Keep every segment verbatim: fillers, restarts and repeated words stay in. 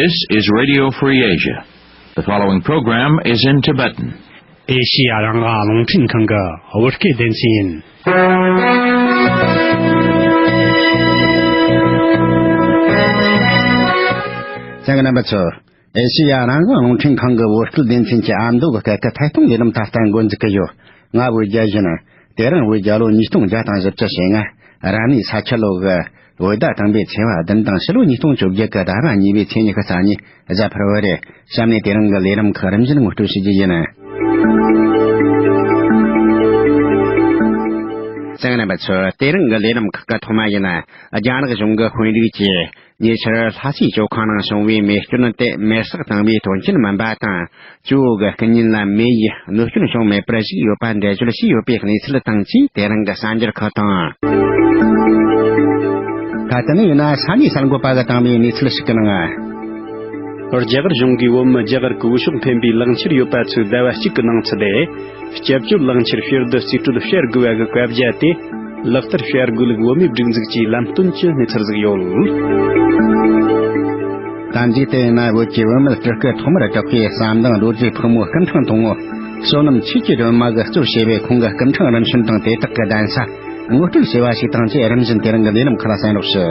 This is Radio Free Asia. The following program is in Tibetan. ཨེ་ཤི་ཡ་རང་དབང་རླུང་འཕྲིན་ཁང་གི་བོད་སྐད་སྡེ་ཚན་ཡིན། གསན་མཁན་རྣམ་པ་ཚོ། ཨེ་ཤི་ཡ་རང་དབང་རླུང་འཕྲིན་ཁང་གི་བོད་སྐད་སྡེ་ཚན་གྱི་ཨ་མདོ་གི་སྐད་ཀྱི་ཐད་གཏོང་ལས་རིམ་ད་ལྟ་འགོ་འཛུགས་ཀྱི་ཡོད། ང་བོད་རྒྱལ་ཡིན། དེ་རིང་བོད་རྒྱལ་ལོ་ཉིས་སྟོང་བརྒྱ་དང་བཞི་བཅུ་ཞེ་ལྔ། རབ་གནས་ས་ཁྱི་ལོ་གི་བོད་ཟླ་དང་པོའི་ཚེས་པ་བདུན་དང་ཕྱི་ལོ་ཉིས་སྟོང་བཅོ་བརྒྱད་ཀྱི་ཟླ་བ་གཉིས་པའི་ཚེས་ཉི་ཤུ་རྩ་གཉིས་གཟའ་ཕུར་བུ་རེད། གཤམ་ནས་དེ་རིང་གི་ལས་རིམ་ཁག་རིམ་བཞིན་ངོ་སྤྲོད་ཞུ་རྒྱུ་ཡིན། གསན་མཁན་རྣམ་པ་ཚོ། དེ་རིང་གི་ལས་རིམ་ཁག་གི་ཐོག་མ་ཡིན། རྒྱ་ནག་གཞུང་གི་དཔོན་རིགས་ཀྱིས་ཉེ་ཆར་ལྷ་སའི་ཇོ་ཁང་ནང་བྱུང་བའི་མེ་སྐྱོན་དེ་མེར་སྲེག་བཏང་བའི་དོན་རྐྱེན་མིན་པ་དང་། ཇོ་བོ་གི་སྐུ་ཉིད་ལ་མེ་ཡིས་གནོད་སྐྱོན་བྱུང་མེད་པར་བཞུགས་ཡོད་པ་འགྲེལ་བརྗོད་བྱས་ཡོད་པའི་གནས་ཚུལ་དང་བཅས། དེ་རིང་གི་གསར་འགྱུར་ཁག་དང་། ད་ལྟ་ནས་ཡིན་ན་ས་གནས་གསར་འགོད་པ་གིས་བཏང་བའི་གནས་ཚུལ་ཞིག་གི་ནང་། རྒྱ་གར་གཞུང་གིས་བོད་མི་རྒྱ་གར་གྱི་བོད་ཕྱོགས་འཕེན་པའི་ལག་འཁྱེར་ཡོད་པ་ཚོས་ཟླ་བ་གཅིག་གི་ནང་ཚུད་དེ། སྐྱབས་བཅོལ་ལག་འཁྱེར་ཕྱིར་བསྡུ་རྩིས་སྤྲོད་བྱ་དགོས་པ་གི་བཀའ་རྒྱ་དེ་ལག་བསྟར་བྱ་དགོས་ལུགས་བོད་མིའི་སྒྲིག་འཛུགས་ཀྱི་ལམ་སྟོན་གྱི་གནས་ཚུལ་ཟིག་ཡོད། ད་འཇིག་རྟེན་ན་བོད་ཀྱི་བུད་མེད་སྤྲུལ་སྐུ་ཐོག་མར་གྲགས་པའི་བསམ་གཏན་རྡོ་རྗེ་ཕག་མོའི་སྐུ་འཕྲེང་དང་པོ། བསོད་ནམས་ཆོས་ཀྱི་སྒྲོན་མ་གིས་གཙོ་བྱས་པའི་ཁོང་གི་སྐུ་འཕྲེང་རིམ་བྱོན་དང་དེ་དག་གི་གདན་ས་ངོ་སྤྲོད་བྱས་པ་ཞིག་དང་བཅས། རིམ་བཞིན་དེ་རིང་གི་ལས་རིམ་ཁག་ལ་གསན་རོགས་ཞུ།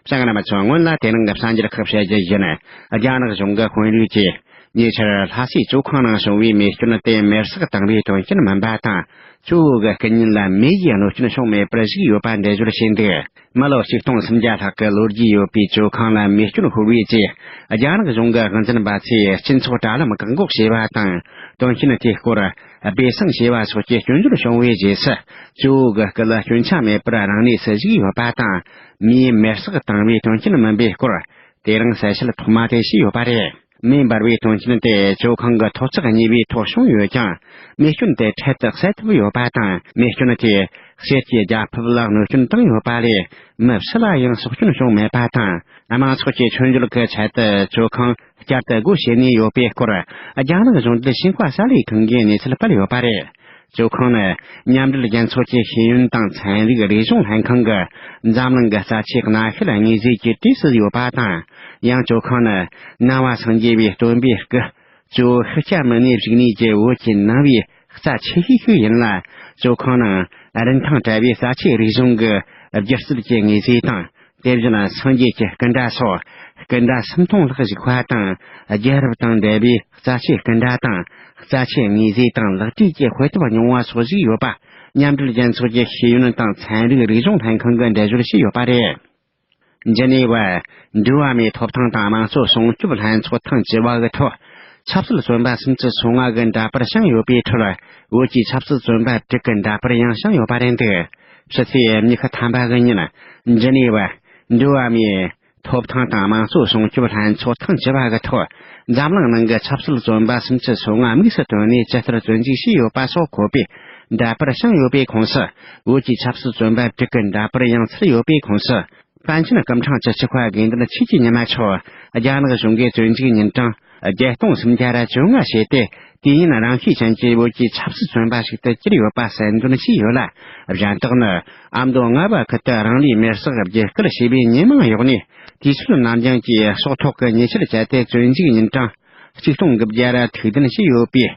གསན་མཁན་རྣམ་པ་ཚོ། སྔོན་ལ་དེ་རིང་གི་གསར་འགྱུར་ཁག་བཤད་རྒྱུ་ཡིན། རྒྱ་ནག་གཞུང་གི་དཔོན་རིགས་ཀྱིས་ཉེ་ཆར་ལྷ་སའི་ཇོ་ཁང་ནང་བྱུང་བའི་མེ་སྐྱོན་དེ་མེར་སྲེག་བཏང་བའི་དོན་རྐྱེན་མིན་པ་དང་། ཇོ་བོ་གི་སྐུ་ཉིད་ལ་མེ་ཡིས་གནོད་སྐྱོན་བྱུང་མེད་པར་བཞུགས་ཡོད་པ་འགྲེལ་བརྗོད་བྱས་འདུག། མི་ལོ་ཆིག་སྟོང་སུམ་བརྒྱ་ལྷག་གི་ལོ་རྒྱུས་ཡོད་པའི་ཇོ་ཁང་ལ་མེ་སྐྱོན་ཤོར་བའི་རྗེས། རྒྱ་ནག་གཞུང་གི་དབང་འཛིན་པ་ཚོས་སྤྱི་ཚོགས་དྲ་ལམ་བཀག་འགོག་བྱས་པ་དང་། དོན་རྐྱེན་དེའི་སྐོར་སྦས་གསང་བྱས་པ་སོགས་ཀྱི་སྐྱོན་བརྗོད་བྱུང་བའི་རྗེས་སུ། ཇོ་བོ་གི་སྐུ་ལ་སྐྱོན་ཆ་མེད་པར་རང་གནས་སུ་བཞུགས་ཡོད་པ་དང་། མེས་མེར་སྲེག་བཏང་བའི་དོན་རྐྱེན་མིན་པའི་སྐོར། དེ་རིང་གསལ་བཤད་ཐོག་མ་དེ་བྱས་ཡོད་པ་རེད། མེ་འབར་བའི་དོན་རྐྱེན་དེ་ཇོ་ཁང་གི་ཐོག་བརྩེགས་གཉིས་པའི་ཐོག་བྱུང་ཡོད་ཀྱང་། མེ་སྐྱོན་དེ་འཕྲལ་དུ་སེལ་ཐུབ་ཡོད་པ་དང་། མེ་སྐྱོན་དེས་ཕྱི་རྒྱལ་གྱི་རྒྱལ་ཁབ་ལ་གནོད་སྐྱོན་བཏང་ཡོད་པ་ལས། མི་སུ་ལ་ཡང་སྲོག་སྐྱོན་བྱུང་མེད་པ་དང་། མང་ཚོགས་ཀྱི་ཆོས་འབྱོར་གྱི་ཆེད་དུ་ཇོ་ཁང་བསྐྱར་དུ་སྒོ་ཕྱེ་ནས་ཡོད་པའི་སྐོར། རྒྱ་ནག་གཞུང་འབྲེལ་ཤིན་ཧྭ་གསར་ལས་ཁང་གིས་གནས་ཚུལ་སྤེལ་ཡོད་པ་རེད། ཇོ་ཁང་ནི་མཉམ་འབྲེལ་རྒྱལ་ཚོགས་ཀྱི་ཤེས་ཡོན་དང་ཚན་རིག་རིག་གཞུང་ལྷན་ཁང་གི་འཛམ་གླིང་གི་རྩ་ཆེའི་གནའ་ཤུལ་དངོས་རྫས་ཀྱི་གྲས་སུ་ཡོད་པ་དང་། ཡང་ཇོ་ཁང་ནི་ནང་པ་སངས་རྒྱས་པའི་སྟོན་པའི་སྐུ་ཇོ་བོ་ཤཱཀྱ་མུ་ནེ་བཞུགས་གནས་ཀྱི་བོད་ཀྱི་ནང་པའི་རྩ་ཆེ་ཤོས་ཤིག་ཡིན་ལ། ཇོ་ཁང་ནང་རིན་ཐང་བྲལ་བའི་རྩ་ཆེའི་རིག་གཞུང་གི་སྒྱུ་རྩལ་གྱི་དངོས་རྫས་དང་། དེ་བཞིན་སངས་རྒྱས་ཀྱི་སྐུ་འདྲ་སོགས་སྐུ་འདྲ་སུམ་སྟོང་ལྷག་བཞུགས་པ་དང་། རྒྱལ་རབས་དང་འབྲེལ་བའི་རྩ་ཆེའི་སྐུ་འདྲ་དང་། རྩ་ཆེའི་དངོས་རྫས་དང་ལག་བྲིས་ཀྱི་དཔེ་དེབ་རྙིང་བ་སོགས་བཞུགས་ཡོད་པ། མཉམ་འབྲེལ་རྒྱལ་ཚོགས་ཀྱི་ཤེས་ཡོན་དང་ཚན་རིག་རིག་གཞུང་ལྷན་ཁང་གིས་འགྲེལ་བརྗོད་བྱས་ཡོད་པ་རེད། འཇི་ནི་ཝར་འགྲོ་བ་མིའི་ཐོབ་ཐང་དང་དམངས་གཙོ་སྲུང་སྐྱོབ་ལྷན་ཚོགས་ཐེངས་བཅུ་པ་གི་ཐོག་ཆབ་སྲིད་བཙོན་པ་སུམ་ཅུ་སོ་ལྔ་གི་འདྲ་པར་བཞེངས་ཡོད་པའི་ཁྲོད། བོད་ཀྱི་ཆབ་སྲིད་བཙོན་པ་དྲུག་གི་འདྲ་པར་ཡང་བཞེངས་ཡོད་པ་རེད་འདུག། ཕྱི་ཚེས་ཉི་ཤུ་ཐམ་པ་གི་ཉིན། འཇི་ནི་ཝར་འགྲོ་བ་མིའི་ཐོབ་ཐང་དང་དམངས་གཙོ་སྲུང་སྐྱོབ་ལྷན་ཚོགས་ཐེངས་བཅུ་པ་གི་ཐོག་འཛམ་གླིང་ནང་གི་ཆབ་སྲིད་བཙོན་པ་སུམ་ཅུ་སོ་ལྔ་དམིགས་སུ་བཏོན་ནས་ཇི་ལྟར་བཙོན་འཇུག་བྱས་ཡོད་པ་སོགས་འཁོད་པའི་འདྲ་པར་བཞེངས་ཡོད་པའི་ཁོངས་སུ། བོད་ཀྱི་ཆབ་སྲིད་བཙོན་པ་དྲུག་གི་འདྲ་པར་ཡང་ཚུད་ཡོད་པའི་ཁོངས་སུ། པཎ་ཆེན་སྐུ་ཕྲེང་བཅུ་གཅིག་པ་དགེ་འདུན་ཆོས་ཀྱི་ཉི་མ་མཆོག་རྒྱ་ནག་གཞུང་གིས་བཙོན་འཇུག་ཉིན་གྲངས་བརྒྱད་སྟོང་སུམ་བརྒྱ་ར་བཅོ་ལྔ་བྱས་ཏེ། དུས་ཡུན་རིང་ཤོས་ཅན་གྱི་བོད་ཀྱི་ཆབ་སྲིད་བཙོན་པ་ཞིག་ཏུ་གྱུར་ཡོད་པ་གསལ་འདོན་བྱས་ཡོད་ལ། གཞན་དག་ནི་ཨ་མདོ་རྔ་བ་ཁུལ་དུ་རང་ལུས་མེར་སྲེག་བརྒྱུད་སྐུལ་བྱས་པའི་ཉེས་མིང་འོག་ནས་དུས་ཚོད་ནར་འགྱངས་ཀྱིས་སྲོག་ཐོག་གི་ཉེས་ཆད་བཅད་དེ་བཙོན་འཇུག་ཉིན་གྲངས་གཅིག་སྟོང་དགུ་བརྒྱ་ར་ཐུགས་འདུན་བྱས་ཡོད་པའི།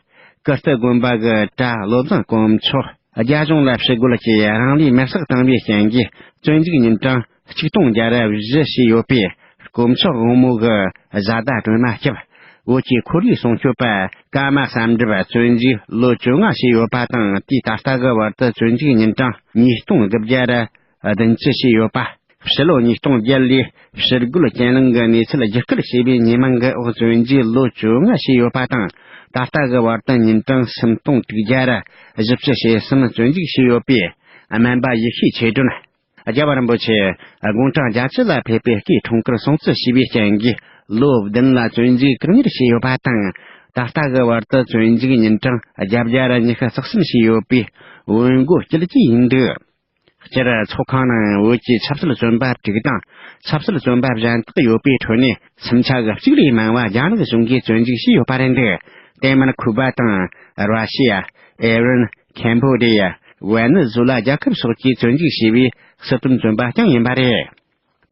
ཀིརྟི་དགོན་པ་གི་གྲྭ་བློ་བཟང་དཀོན་མཆོག་རྒྱ་གཞུང་ལ་ཕྱིར་རྒོལ་གྱིས་རང་ལུས་མེར་སྲེག་བཏང་བའི་རྐྱེན་གྱིས་བཙོན་འཇུག་ཉིན་གྲངས་གཅིག་སྟོང་བརྒྱ་ར་བཞི་བྱས་ཡོད་པའི་དཀོན་མཆོག་དབང་མོ་གི་བཟའ་ཟླ་སྒྲོལ་མ་སྐྱབས། བོད་ཀྱི་ཁོར་ཡུག་སྲུང་སྐྱོབ་པ་ཀརྨ་བསམ་གྲུབ་བཙོན་འཇུག་ལོ་བཅོ་ལྔ་བྱས་ཡོད་པ་དང་། དུས་ད་ལྟ་གི་བར་དུ་བཙོན་འཇུག་ཉིན་གྲངས་ཉིས་སྟོང་དགུ་བརྒྱ་ར་བདུན་ཅུ་བྱས་ཡོད་པ། ཕྱི་ལོ་ཉིས་སྟོང་བརྒྱད་ལོའི་ཕྱིར་རྒོལ་གྱེན་ལངས་ཀྱི་གནས་ཚུལ་བརྒྱུད་སྐུལ་བྱས་པའི་ཉེས་མིང་གི་འོག་བཙོན་འཇུག་ལོ་བཅོ་ལྔ་བྱས་ཡོད་པ་དང་། ད་ལྟ་གི་བར་དུ་ཉིན་གྲངས་སུམ་སྟོང་དྲུག་བརྒྱ་ར་བཞི་བཅུ་ཞེ་གསུམ་བཙོན་འཇུག་བྱས་ཡོད་པའི་སྨན་པ་ཡེ་ཤེས་ཆོས་སྒྲོན། རྒྱལ་བ་རིན་པོ་ཆེ་དགུང་གྲངས་བརྒྱད་ཅུ་ལ་ཕེབས་པའི་སྐུའི་འཁྲུངས་སྐར་སྲུང་བརྩི་བྱས་པའི་རྐྱེན་གྱིས་ལོ་བདུན་ལ་བཙོན་འཇུག་བཀག་ཉར་བྱས་ཡོད་པ་དང་། ད་ལྟ་གི་བར་དུ་བཙོན་འཇུག་ཉིན་གྲངས་བརྒྱད་བརྒྱ་ར་ཉི་ཤུ་རྩ་གསུམ་བྱས་ཡོད་པའི་བོན་སྒོ་སྐྱིད་ཀྱི་ཡིན་འདུག། སྤྱིར་ཚོགས་ཁང་ནང་བོད་ཀྱི་ཆབ་སྲིད་བཙོན་པ་དྲུག་དང་། ཆབ་སྲིད་བཙོན་པ་གཞན་དག་ཡོད་པའི་ཁྲོད་ནས་སུམ་ཆ་གི་གཅིག་ལས་མང་བ་རྒྱ་ནག་གཞུང་གིས་བཙོན་འཇུག་བྱས་ཡོད་པ་རེད་འདུག། དེ་མིན་ཁུ་པ་དང་། ར་ཤི་ཡ། ཨེ་རན། ཁེམ་བྷོ་ཌི་ཡ། ཝེ་ནེ་ཛུ་ལ་རྒྱལ་ཁབ་སོགས་ཀྱིས་བཙོན་འཇུག་བྱས་པའི་སྲིད་དོན་བཙོན་པ་རྐྱང་ཡིན་པ་རེད།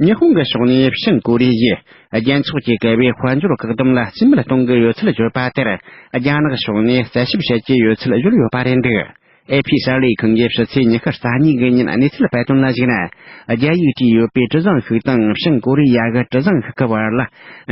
ཉི་ཧོང་གི་ཕྱོགས་ནས་བྱང་ཀོ་རི་ཡས་རྒྱལ་ཚོགས་ཀྱིས་བཀལ་བའི་དཔལ་འབྱོར་བཀག་སྡོམ་ལ་རྩིས་མེད་གཏོང་གི་ཡོད་ཚུལ་བརྗོད་པ་དེར། རྒྱ་ནག་ཕྱོགས་ནས་རྩད་ཞིབ་བྱེད་ཀྱི་ཡོད་ཚུལ་བརྗོད་ཡོད་པ་རེད་འདུག། ཨེ་ཕི་གསར་ལས་ཁང་གིས་ཕྱི་ཚེས་ཉི་ཤུ་རྩ་གཉིས་ཀྱི་ཉིན་གནས་ཚུལ་སྤེལ་དོན་ལ་གཞིགས་ན། རྒྱ་ཡིག་བྲིས་ཡོད་པའི་གྲུ་གཟིངས་ཤིག་དང་བྱང་ཀོ་རི་ཡ་གི་གྲུ་གཟིངས་ཤིག་གི་བར་ལ་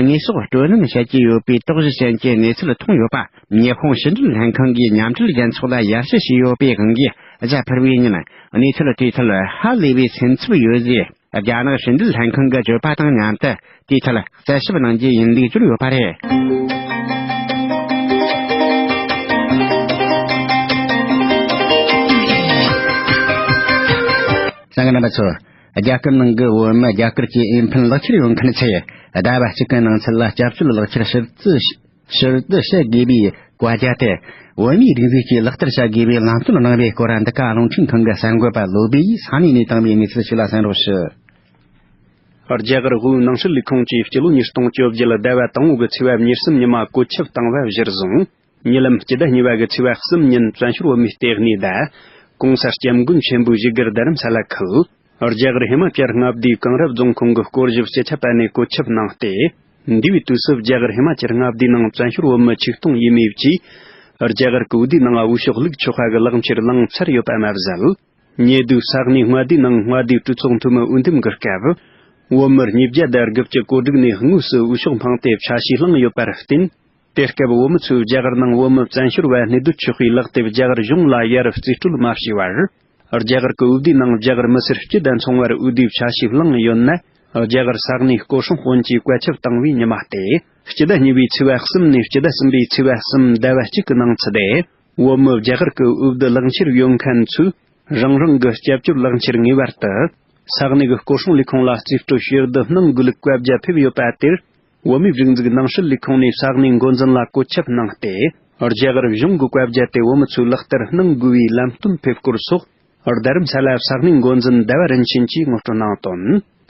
དངོས་ཟོག་སྤྲོད་ལེན་བྱེད་ཀྱི་ཡོད་པའི་དོགས་གཞི་ཅན་གྱི་གནས་ཚུལ་མཐོང་ཡོད་པ། ཉི་ཧོང་ཕྱི་འབྲེལ་ལྷན་ཁང་གིས་མཉམ་འབྲེལ་རྒྱལ་ཚོགས་ལ་ཡར་ཞུ་བྱས་ཡོད་པའི་དབང་གིས། གཟའ་ཕུར་བུའི་ཉིན་གནས་ཚུལ་དེའི་ཐད་ཧ་ལས་པའི་སེམས་འཚབ་ཡོད་ཟེར། རྒྱ་ནག་ཕྱི་འབྲེལ་ལྷན་ཁང་གི་བརྗོད་པ་དང་མཉམ་དུ་དེའི་ཐད་རྩད་ཞིབ་གནང་རྒྱུ་ཡིན་ལུགས་བརྗོད་ཡོད་པ་རེད། གསན་མཁན་རྣམ་པ་ཚོ། རྒྱ་གར་ནང་གི་བོད་མི་རྒྱ་གར་གྱི་ཨེ་ཕན་ལག་ཁྱེར་ཡོད་མཁན་ཚོས་ཟླ་བ་གཅིག་གི་ནང་ཚུད་ལ་སྐྱབས་བཅོལ་ལག་ཁྱེར་ཕྱིར་བསྡུ་ཕྱིར་བསྡུ་བྱེད་དགོས་པའི་བཀའ་རྒྱ་དེ་བོད་མིའི་སྒྲིག་འཛུགས་ཀྱིས་ལག་བསྟར་བྱ་དགོས་པའི་ལམ་སྟོན་གནང་བའི་སྐོར། འདི་ག་རླུང་འཕྲིན་ཁང་གི་གསར་འགོད་པ་བློ་བྷེ་ཡིས་ས་གནས་ནས་བཏང་བའི་གནས་ཚུལ་ཞིག་ལ་གསན་རོགས་ཞུ། རྒྱ་གར་དབུས་ནང་སྲིད་ལས་ཁུངས་ཀྱིས་སྤྱི་ལོ་ཉིས་སྟོང་བཅོ་བརྒྱད་ཟླ་བ་དང་པོ་གི་ཚེས་པ་ཉེར་གསུམ་ཉི་མ་བཀོད་ཁྱབ་བཏང་བ་གཞིར་བཟུང་། ཉེ་ལམ་སྤྱི་ཟླ་གཉིས་པ་གི་ཚེས་པ་གསུམ་ཉིན་བཙན་བྱོལ་བོད་མིའི་ལྟེ་གནས་དང་གོང་ས་སྐྱབས་མགོན་ཆེན་པོའི་བཞུགས་སྒར་རྡ་རམ་ས་ལ་ཁུལ། རྒྱ་གར་ཧི་མ་ཅལ་མངའ་སྡེའི་གངས་རི་རྫོང་ཁོངས་ཀྱི་སྐོར་ཞིབ་སྤྱི་ཁྱབ་པ་ནས་བཀོད་ཁྱབ་གནང་སྟེ། འདས་པའི་དུས་སུ་རྒྱ་གར་ཧི་མ་ཅལ་མངའ་སྡེའི་ནང་བཙན་བྱོལ་བོད་མི་ཆིག་སྟོང་ཡས་མས་ཀྱིས་རྒྱ་གར་གྱི་འོས་བསྡུའི་ནང་འོས་ཤོག་བླུགས་ཆོག་པ་གི་ལག་འཁྱེར་བླངས་ཚར་ཡོད་པ་མ་ཟད། ཉེ་དུས་ས་གནས་མངའ་སྡེའི་ནང་མངའ་སྡེའི་གྲོས་ཚོགས་འཐུས་མི་འོས་འདེམས་ཀྱི་སྐབས། བོད་མི་ཉིས་བརྒྱ་དང་དགུ་བཅུ་གོ་དྲུག་ནས་དངོས་སུ་འོས་ཤོག་འཕངས་ཏེ་ཆ་ཤས་བླངས་ཡོད་པར་བརྟེན། དེ་སྐབས་བོད་མི་ཚོས་རྒྱ་གར་ནང་བོད་མི་བཙན་བྱོལ་བ་གནས་སྡོད་ཆོག་པའི་ལག་དེབ་རྒྱ་གར་གཞུང་ལ་ཡར་རྩིས་སྤྲོད་མ་བྱས་པར། རྒྱ་གར་གྱི་འོས་བསྡུའི་ནང་རྒྱ་གར་མི་སེར་སྤྱི་དང་མཚུངས་པར་འོས་བསྡུའི་ཆ་ཤས་བླངས་ཡོད་ན། རྒྱ་གར་ས་གནས་སྐོར་སྲུང་དཔོན་གྱིས་བཀའ་ཁྱབ་བཏང་བའི་ཉི་མ་སྟེ། སྤྱི་ཟླ་གཉིས་པའི་ཚེས་པ་གསུམ་ནས་སྤྱི་ཟླ་གསུམ་པའི་ཚེས་པ་གསུམ་ཟླ་བ་གཅིག་གི་ནང་ཚུད་དེ། བོད་མི་རྒྱ་གར་གྱི་འོས་བསྡུ་ལག་འཁྱེར་ཡོད་མཁན་ཚོས་རང་རང་གི་སྐྱབས་བཅོལ་ལག་འཁྱེར་ངེས་པར་དུ་ས་གནས་ཀྱི་སྐོར་སྲུང་ལས་ཁུངས་ལ་རྩིས་སྤྲོད་ཕྱིར་བསྡུ་གནང་དགོས་ལུགས་བཀའ་རྒྱ་ཕེབས་ཡོད་པ་དེར། བོད་མིའི་སྒྲིག་འཛུགས་ནང་སྲིད་ལས་ཁུངས་ནས་ས་གནས་འགོ་འཛིན་ལ་བཀོད་ཁྱབ་གནང་སྟེ། རྒྱ་གར་གཞུང་གི་བཀའ་རྒྱ་དེ་བོད་མི་ཚོས་ལག་བསྟར་གནང་དགོས་པའི་ལམ་སྟོན་ཕེབས་སྐོར་སོགས། རྡ་རམ་ས་ལ་ས་གནས་འགོ་འཛིན་ཟླ་བ་རིན་ཆེན་གྱིས་ངོ་སྤྲོད་གནང་དོན།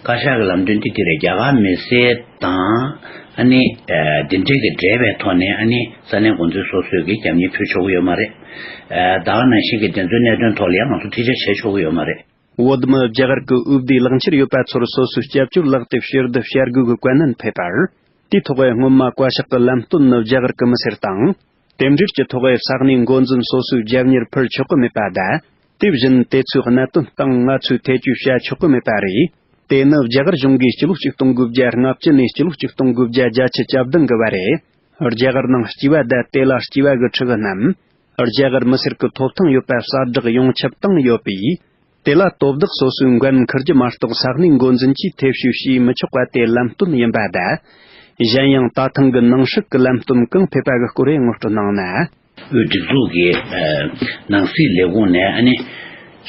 བཀའ་ཤག་གི་ལམ་སྟོན་དེ་དེ་རེད། རྒྱ་གར་མི་སེར་དང་ཨ་ནི་ཨ་འདི་འདྲའི་གི་འབྲེལ་བའི་ཐོག་ནས་ཨ་ནི་ས་གནས་འགོ་འཛིན་སོ་སོས་ཀྱི་རྒྱབ་གཉེར་ཕུལ་ཆོག་གི་ཡོད་མ་རེད། ཨ་ད་ག་ནང་བཞིན་གྱི་དེ་ཚོའི་གནད་དོན་ཐོག་ལ་ཡང་ང་ཚོ་ཐེ་ཇུས་བྱེད་ཆོག་གི་ཡོད་མ་རེད། བོད་མི་རྒྱ་གར་གྱི་འོས་བསྡུའི་ལག་འཁྱེར་ཡོད་པ་ཚོར་སོ་སོའི་སྐྱབས་བཅོལ་ལག་དེབ་ཕྱིར་བསྡུ་བྱ་དགོས་ཀྱི་བཀའ་ནན་ཕེབས་པར། དེའི་ཐོག་སྔོན་མ་བཀའ་ཤག་གི་ལམ་སྟོན་ནི་རྒྱ་གར་གྱི་མི་སེར་དང་། དེ་འབྲེལ་གྱི་ཐོག་ས་གནས་འགོ་འཛིན་སོ་སོའི་རྒྱབ་གཉེར་ཕུལ་ཆོག་གི་མེད་པ་དང་། དེ་བཞིན་དེ་ཚོའི་གནད་དོན་སྟེང་ང་ཚོས་ཐེ་བྱུས་བྱ་ཆོག་གི་མེད་པ་རེད། དེ་ནི་རྒྱ་གར་གཞུང་གིས་སྤྱི་ལོ་ཆིག་སྟོང་དགུ་བརྒྱ་ལྔ་བཅུ་ནས་སྤྱི་ལོ་ཆིག་སྟོང་དགུ་བརྒྱ་བརྒྱད་ཅུ་གྱ་བདུན་གྱི་བར་རེད། རྒྱ་གར་ནང་སྐྱེས་པ་དང་དེ་ལ་སྐྱེས་པ་གི་ཕྲུ་གུ་རྣམས། རྒྱ་གར་མི་སེར་གྱི་ཐོབ་ཐང་ཡོད་པ་གསལ་བསྒྲགས་ཡོང་ཁྱབ་བཏང་ཡོད་པས། དེ་ལ་དོ་བདག་སོ་སོའི་འགན་འཁུར་རྒྱུ་མ་གཏོགས་ས་གནས་འགོ་འཛིན་གྱིས་ཐེ་བྱུས་བྱས་མི་ཆོག་པ་དེ་ལམ་སྟོན་ཡིན་པ་དང་། གཞན་ཡང་ད་ཐེངས་ཀྱི་ནང་སྲིད་ཀྱི་ལམ་སྟོན་གང་ཕེབས་པ་གི་སྐོར་ངོ་སྤྲོད་གནང་ན། དབུས་སྒྲིག་འཛུགས་ཀྱི་ནང་སྲིད་ལས་ཁུངས་ནས་ཨ་ནི།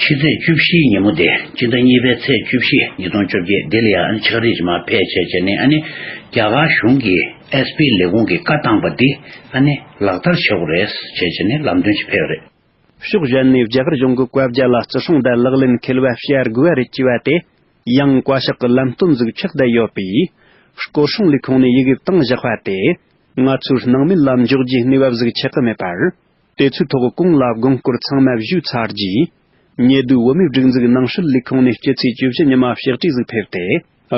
ཕྱི་ཚེས་བཅུ་བཞིའི་ཉིན་མོ་དེ་སྤྱི་ཟླ་གཉིས་པའི་ཚེས་བཅུ་བཞི་ཉིས་སྟོང་བཅོ་བརྒྱད་དེ་ལ་ཡང་ཕྱག་བྲིས་ཀྱི་མར་ཕེབས་བྱས་བྱས་ནས་ཨ་ནི། རྒྱ་གར་གཞུང་གིས་ཨེས་པི་ལས་ཁུངས་ཀྱིས་བཀའ་བཏང་པ་འདི་ཨ་ནི་ལག་བསྟར་བྱེད་དགོས་རེད་བྱས་བྱས་ནས་ལམ་སྟོན་ཞིག་ཕེབས་རེད། ཕྱོགས་གཞན་ནས་རྒྱ་གར་གཞུང་གི་བཀའ་རྒྱ་ལ་བརྩི་སྲུང་དང་ལག་ལེན་འཁེལ་བ་བྱ་དགོས་པ་རེད་ཅེས་པ་དེ་ཡང་བཀའ་ཤག་གི་ལམ་སྟོན་ཟིག་ཆགས་བསྡད་ཡོད་པས། སྐོར་སྲུང་ལས་ཁུངས་ནས་ཡི་གེ་བཏང་བཞག་པ་དེ་ང་ཚོའི་སྣང་མེད་ལ་འཇོག་རྒྱུའི་གནས་བབ་ཟིག་ཆགས་ཀྱི་མེད་པར། དེ་ཚོའི་ཐོག་གོང་ལ་དགོངས་སྐོར་ཚང་མ་ཞུས་ཚར་རྗེས། ཉེ་དུས་བོད་མིའི་སྒྲིག་འཛུགས་ནང་སྲིད་ལས་ཁུངས་ནས་སྤྱི་ཚེས་བཅུ་བཞི་ཉི་མ་ཕྱག་བྲིས་ཟིག་ཕེབས་ཏེ།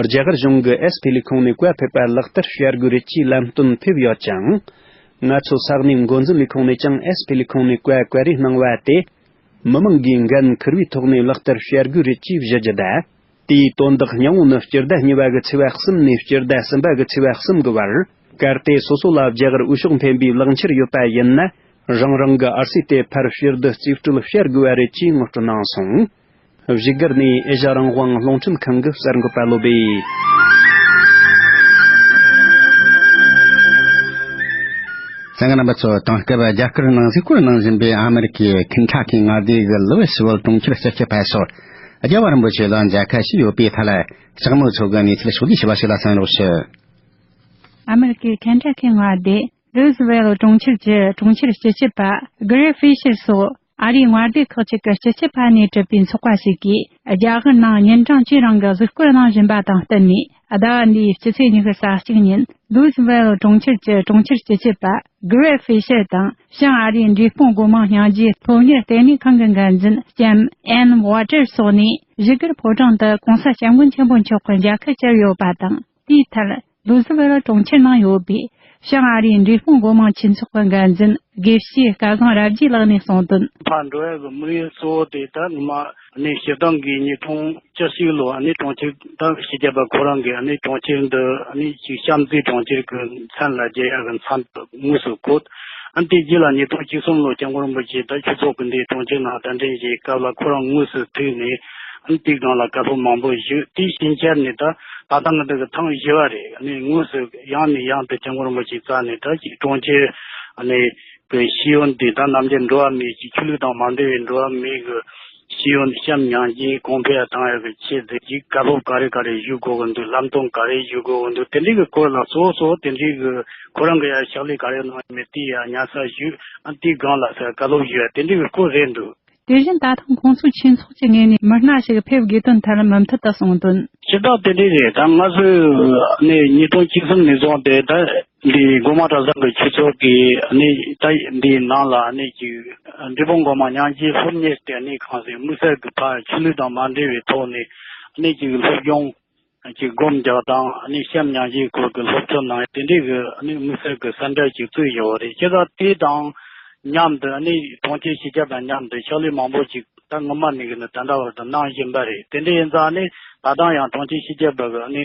རྒྱ་གར་གཞུང་གིས་ཨེས་པི་ལས་ཁུངས་ནས་བཀའ་ཕེབས་པ་ལག་བསྟར་བྱ་དགོས་རེད་ཅེས་ལམ་སྟོན་ཕེབས་ཡོད་ཅིང་། ང་ཚོ་ས་གནས་འགོ་འཛིན་ལས་ཁུངས་ནས་ཀྱང་ཨེས་པི་ལས་ཁུངས་ནས་བཀའ་བཀའ་རེ་གནང་བ་དེ། མི་མང་གིས་འགན་འཁུར་བའི་ཐོག་ནས་ལག་བསྟར་བྱ་དགོས་རེད་ཅེས་བཞི་བརྒྱུད་ད། དེའི་དོན་དག་སྙིང་བོ་ནི་སྤྱི་ཟླ་གཉིས་པ་གི་ཚེས་པ་གསུམ་ནས་སྤྱི་ཟླ་གསུམ་པ་གི་ཚེས་པ་གསུམ་གི་བར། གལ་ཏེ་སོ་སོ་ལ་རྒྱ་གར་འོས་ཤོག་འཕེན་པའི་ལག་འཁྱེར་ཡོད་པ་ཡིན་ན། རང་རང་གི་ཨར་སི་དེ་ཕར་ཕྱིར་བསྡུ་རྩིས་སྤྲོད་བྱ་དགོས་པ་རེད་ཅེས་ངོ་སྤྲོད་གནང་སོང་། བཞུགས་སྒར་ནས་ཨེ་ཤ་རང་དབང་རླུང་འཕྲིན་ཁང་གི་གསར་འགོད་པ་བློ་བྷེ། གསན་མཁན་རྣམ་པ་ཚོ། དེང་སྐབས་རྒྱ་གར་ནང་གཟིགས་སྐོར་གནང་བཞིན་པའི་ཨ་མེ་རི་ཁའི་ཁེན་ཊ་ཁི་མངའ་སྡེ་གི་ལུ་ཝི་སི་ཝེལ་གྲོང་ཁྱེར་སྤྱི་ཁྱབ་པ་སོགས་རྒྱལ་བ་རིན་པོ་ཆེ་ལ་མཇལ་ཁ་ཞུས་ཡོད་པའི་ཐད་ལ་ལྕགས་མོ་མཚོ་གིས་གནས་ཚུལ་ཕྱོགས་བསྡུས་ཞུས་པ་ཞིག་ལ་གསན་རོགས་ཞུ། ཨ་མེ་རི་ཁའི་ཁེན་ཊ་ཁི་མངའ་སྡེ་ལུ་ཝི་སི་ཝེལ་གྲོང་ཁྱེར་གྱི་གྲོང་ཁྱེར་སྤྱི་ཁྱབ་པ་གྷི་རེ་ཧྥི་ཤར་སོགས། ཨ་རིའི་མངའ་སྡེ་ཁག་ཅིག་གི་སྤྱི་ཁྱབ་ཕ་ནས་གྲུབ་པའི་ཚོགས་པ་ཞིག་གིས། རྒྱ་གར་ནང་ཉིན་གྲངས་བཅུའི་རིང་གི་གཟིགས་སྐོར་གནང་བཞིན་པ་དང་བསྟུན་ནས། ཟླ་བ་འདིའི་སྤྱི་ཚེས་ཉི་ཤུ་རྩ་གཅིག་ཉིན་ལུས་ཝེལ་གྲོང་ཁྱེར་གྱི་གྲོང་ཁྱེར་སྤྱི་ཁྱབ་པ་གྷི་རེ་ཧྥི་ཤར་དང་། བྱང་ཨ་རིའི་འབྲས་སྤུངས་སྒོ་མང་སྙིང་རྗེའི་སློབ་གཉེར་ལྟེ་གནས་ཁང་གི་འགན་འཛིན་ལྕམ་ཨན་ཝ་ཏེར་སོགས་ནས། བཞུགས་སྒར་ཕོ་བྲང་དུ་༸གོང་ས་༸སྐྱབས་མགོན་ཆེན་པོ་མཆོག་གི་མཇལ་ཁ་བཅར་ཡོད་པ་དང་། དེའི་མཐར། ལུས་ཝེལ་གྲོང་ཁྱེར་ནང་ཡོད་པའི་བྱང་ཨ་རིའི་འབྲས་སྤུངས་སྒོ་མང་ཆོས་ཚོགས་ཀྱི་འགན་འཛིན་དགེ་བཤེས་སྐལ་བཟང་རབ་རྒྱས་ལགས་ནས་གསུངས་དོན། ཕར་འགྲོ་ཡག་གི་དམིགས་ཡུལ་གཙོ་བོ་དེ། ད་ངོ་མ་ནི་སྤྱིར་བཏང་གི་ཉིས་སྟོང་བཅུ་གཅིག་ལོ་ནི་གྲོང་ཁྱེར་ད་སྤྱི་ཁྱབ་པ་ཁོ་རང་གིས་ནི་གྲོང་ཁྱེར་འདི་ནི་ཅིག་བྱམས་བརྩེའི་གྲོང་ཁྱེར་གྱི་མཚན་ལ་སྦྱར་ཡག་གི་མཚམས་དེ་དངོས་སུ་བཀོད། ཨ་ནི་དེ་རྗེས་ལ་ཉིས་སྟོང་བཅུ་གསུམ་ལོ་སྐྱབས་མགོན་རིན་པོ་ཆེ་ད་ཆོས་ཚོགས་ཀྱི་འདིའི་གྲོང་ཁྱེར་ནང་གདན་འདྲེན་བྱས་སྐབས་ལ་ཁོ་རང་དངོས་སུ་ཐུག་ནས། ཨ་ནི་དེའི་སྒང་ལ་བཀའ་སློབ་མང་པོ་ཞུས། དེའི་ཕྱིན་ཆད་ནས་ད་ད་ལྟ་ང་འདི་གི་ཐེངས་བཞི་པ་རེད། ཨ་ནི་དངོས་སུ་ཡང་ནས་ཡང་དུ་སྐྱབས་མགོན་རིན་པོ་ཆེའི་རྩ་ནས་ད་ཅིག་གྲོང་ཁྱེར་ཨ་ནི་གི་ཤེས་ཡོན་འདི་ད་ནམ་རྒྱུན་འགྲོ་བ་མིའི་ཅིག་ཆོས་ལུགས་དང་མ་འབྲེལ་བའི་འགྲོ་བ་མིའི་གི་ཤེས་ཡོན་བྱམས་སྙིང་རྗེ་གོང་འཕེལ་བཏང་ཡག་གི་ཆེད་དུ་ཅིག་བཀའ་སློབ་ག་རེ་ག་རེ་ཞུ་དགོས་ཀྱི་འདུག་ལམ་སྟོན་ག་རེ་ཞུ་དགོས་ཀྱི་འདུག་དེ་འདྲའི་གི་སྐོར་ལ་གཙོ་བོ་གཙོ་བོ་དེ་འདྲའི་གི་ཁོ་རང་གི་ཡ་ཕྱག་ལས་ག་རེ་གནང་ཡོད་མེད་དེ་ཡ་སྙན་སེང་ཞུས། ཨ་དེའི་སྒང་ལ་ས་བཀའ་སློབ་ཞུ་ཡ་དེ་འདྲའི་གི་སྐོར་རེད་འདུག་དེ་བཞིན་ད་ཐེངས་ཁོང་ཚོའི་ཆོས་ཚོགས་ཀྱི་ངོས་ནས་མི་སྣ་ཞིག་ཕེབས་དགོས་དོན་ཐད་མུ་མཐུད་དུ་གསུངས་དོན། སྤྱིར་བཏང་དེ་འདྲ་རེད། ད་ང་ཚོས་ནི་ཉིས་སྟོང་བཅུ་གསུམ་ནས་བཟུང་སྟེ་ད་འདི་སྒོ་མང་གྲྭ་ཚང་གི་ཆོས་ཚོགས་ཀྱི་ནི་ད་འདིའི་ནང་ལ་ནི་ཅིག་འབྲས་སྤུངས་སྒོ་མང་སྙིང་རྗེའི་སློབ་གཉེར་ལྟེ་གནས་ཁང་ཟེར་དམིགས་བསལ་གྱི་ཕར་ཆོས་ལུགས་དང་མ་འབྲེལ་བའི་ཐོག་ནས་ནི་ཅིག་སློབ་སྦྱོང་ཅིག་སྒོམ་རྒྱག་དང་ནི་བྱམས་སྙིང་རྗེའི་སྐོར་གྱི་སློབ་ཁྲིད་གནང་ཡ་དེ་འདྲའི་གི་ནི་དམིགས་བསལ་གྱི་སེམས་ཁྲལ་ཅིག་བཙུགས་ཡོད་རེད། བྱས་ཙང་དེ་དང་མཉམ་དུ་ནི་གྲོང་ཁྱེར་སྤྱི་ཁྱབ་དང་མཉམ་དུ་ཕྱག་ལས་མང་པོ་ཅིག་ད་སྔོན་མ་ནས་ཀྱི་ནི་ད་ལྟ་བར་དུ་གནང་བཞིན་པ་རེད། དེ་འདྲ་ཡིན་ཙང་ནི་ད་ལྟ་ཡང་གྲོང་ཁྱེར་སྤྱི་ཁྱབ་པ་གི་ནི་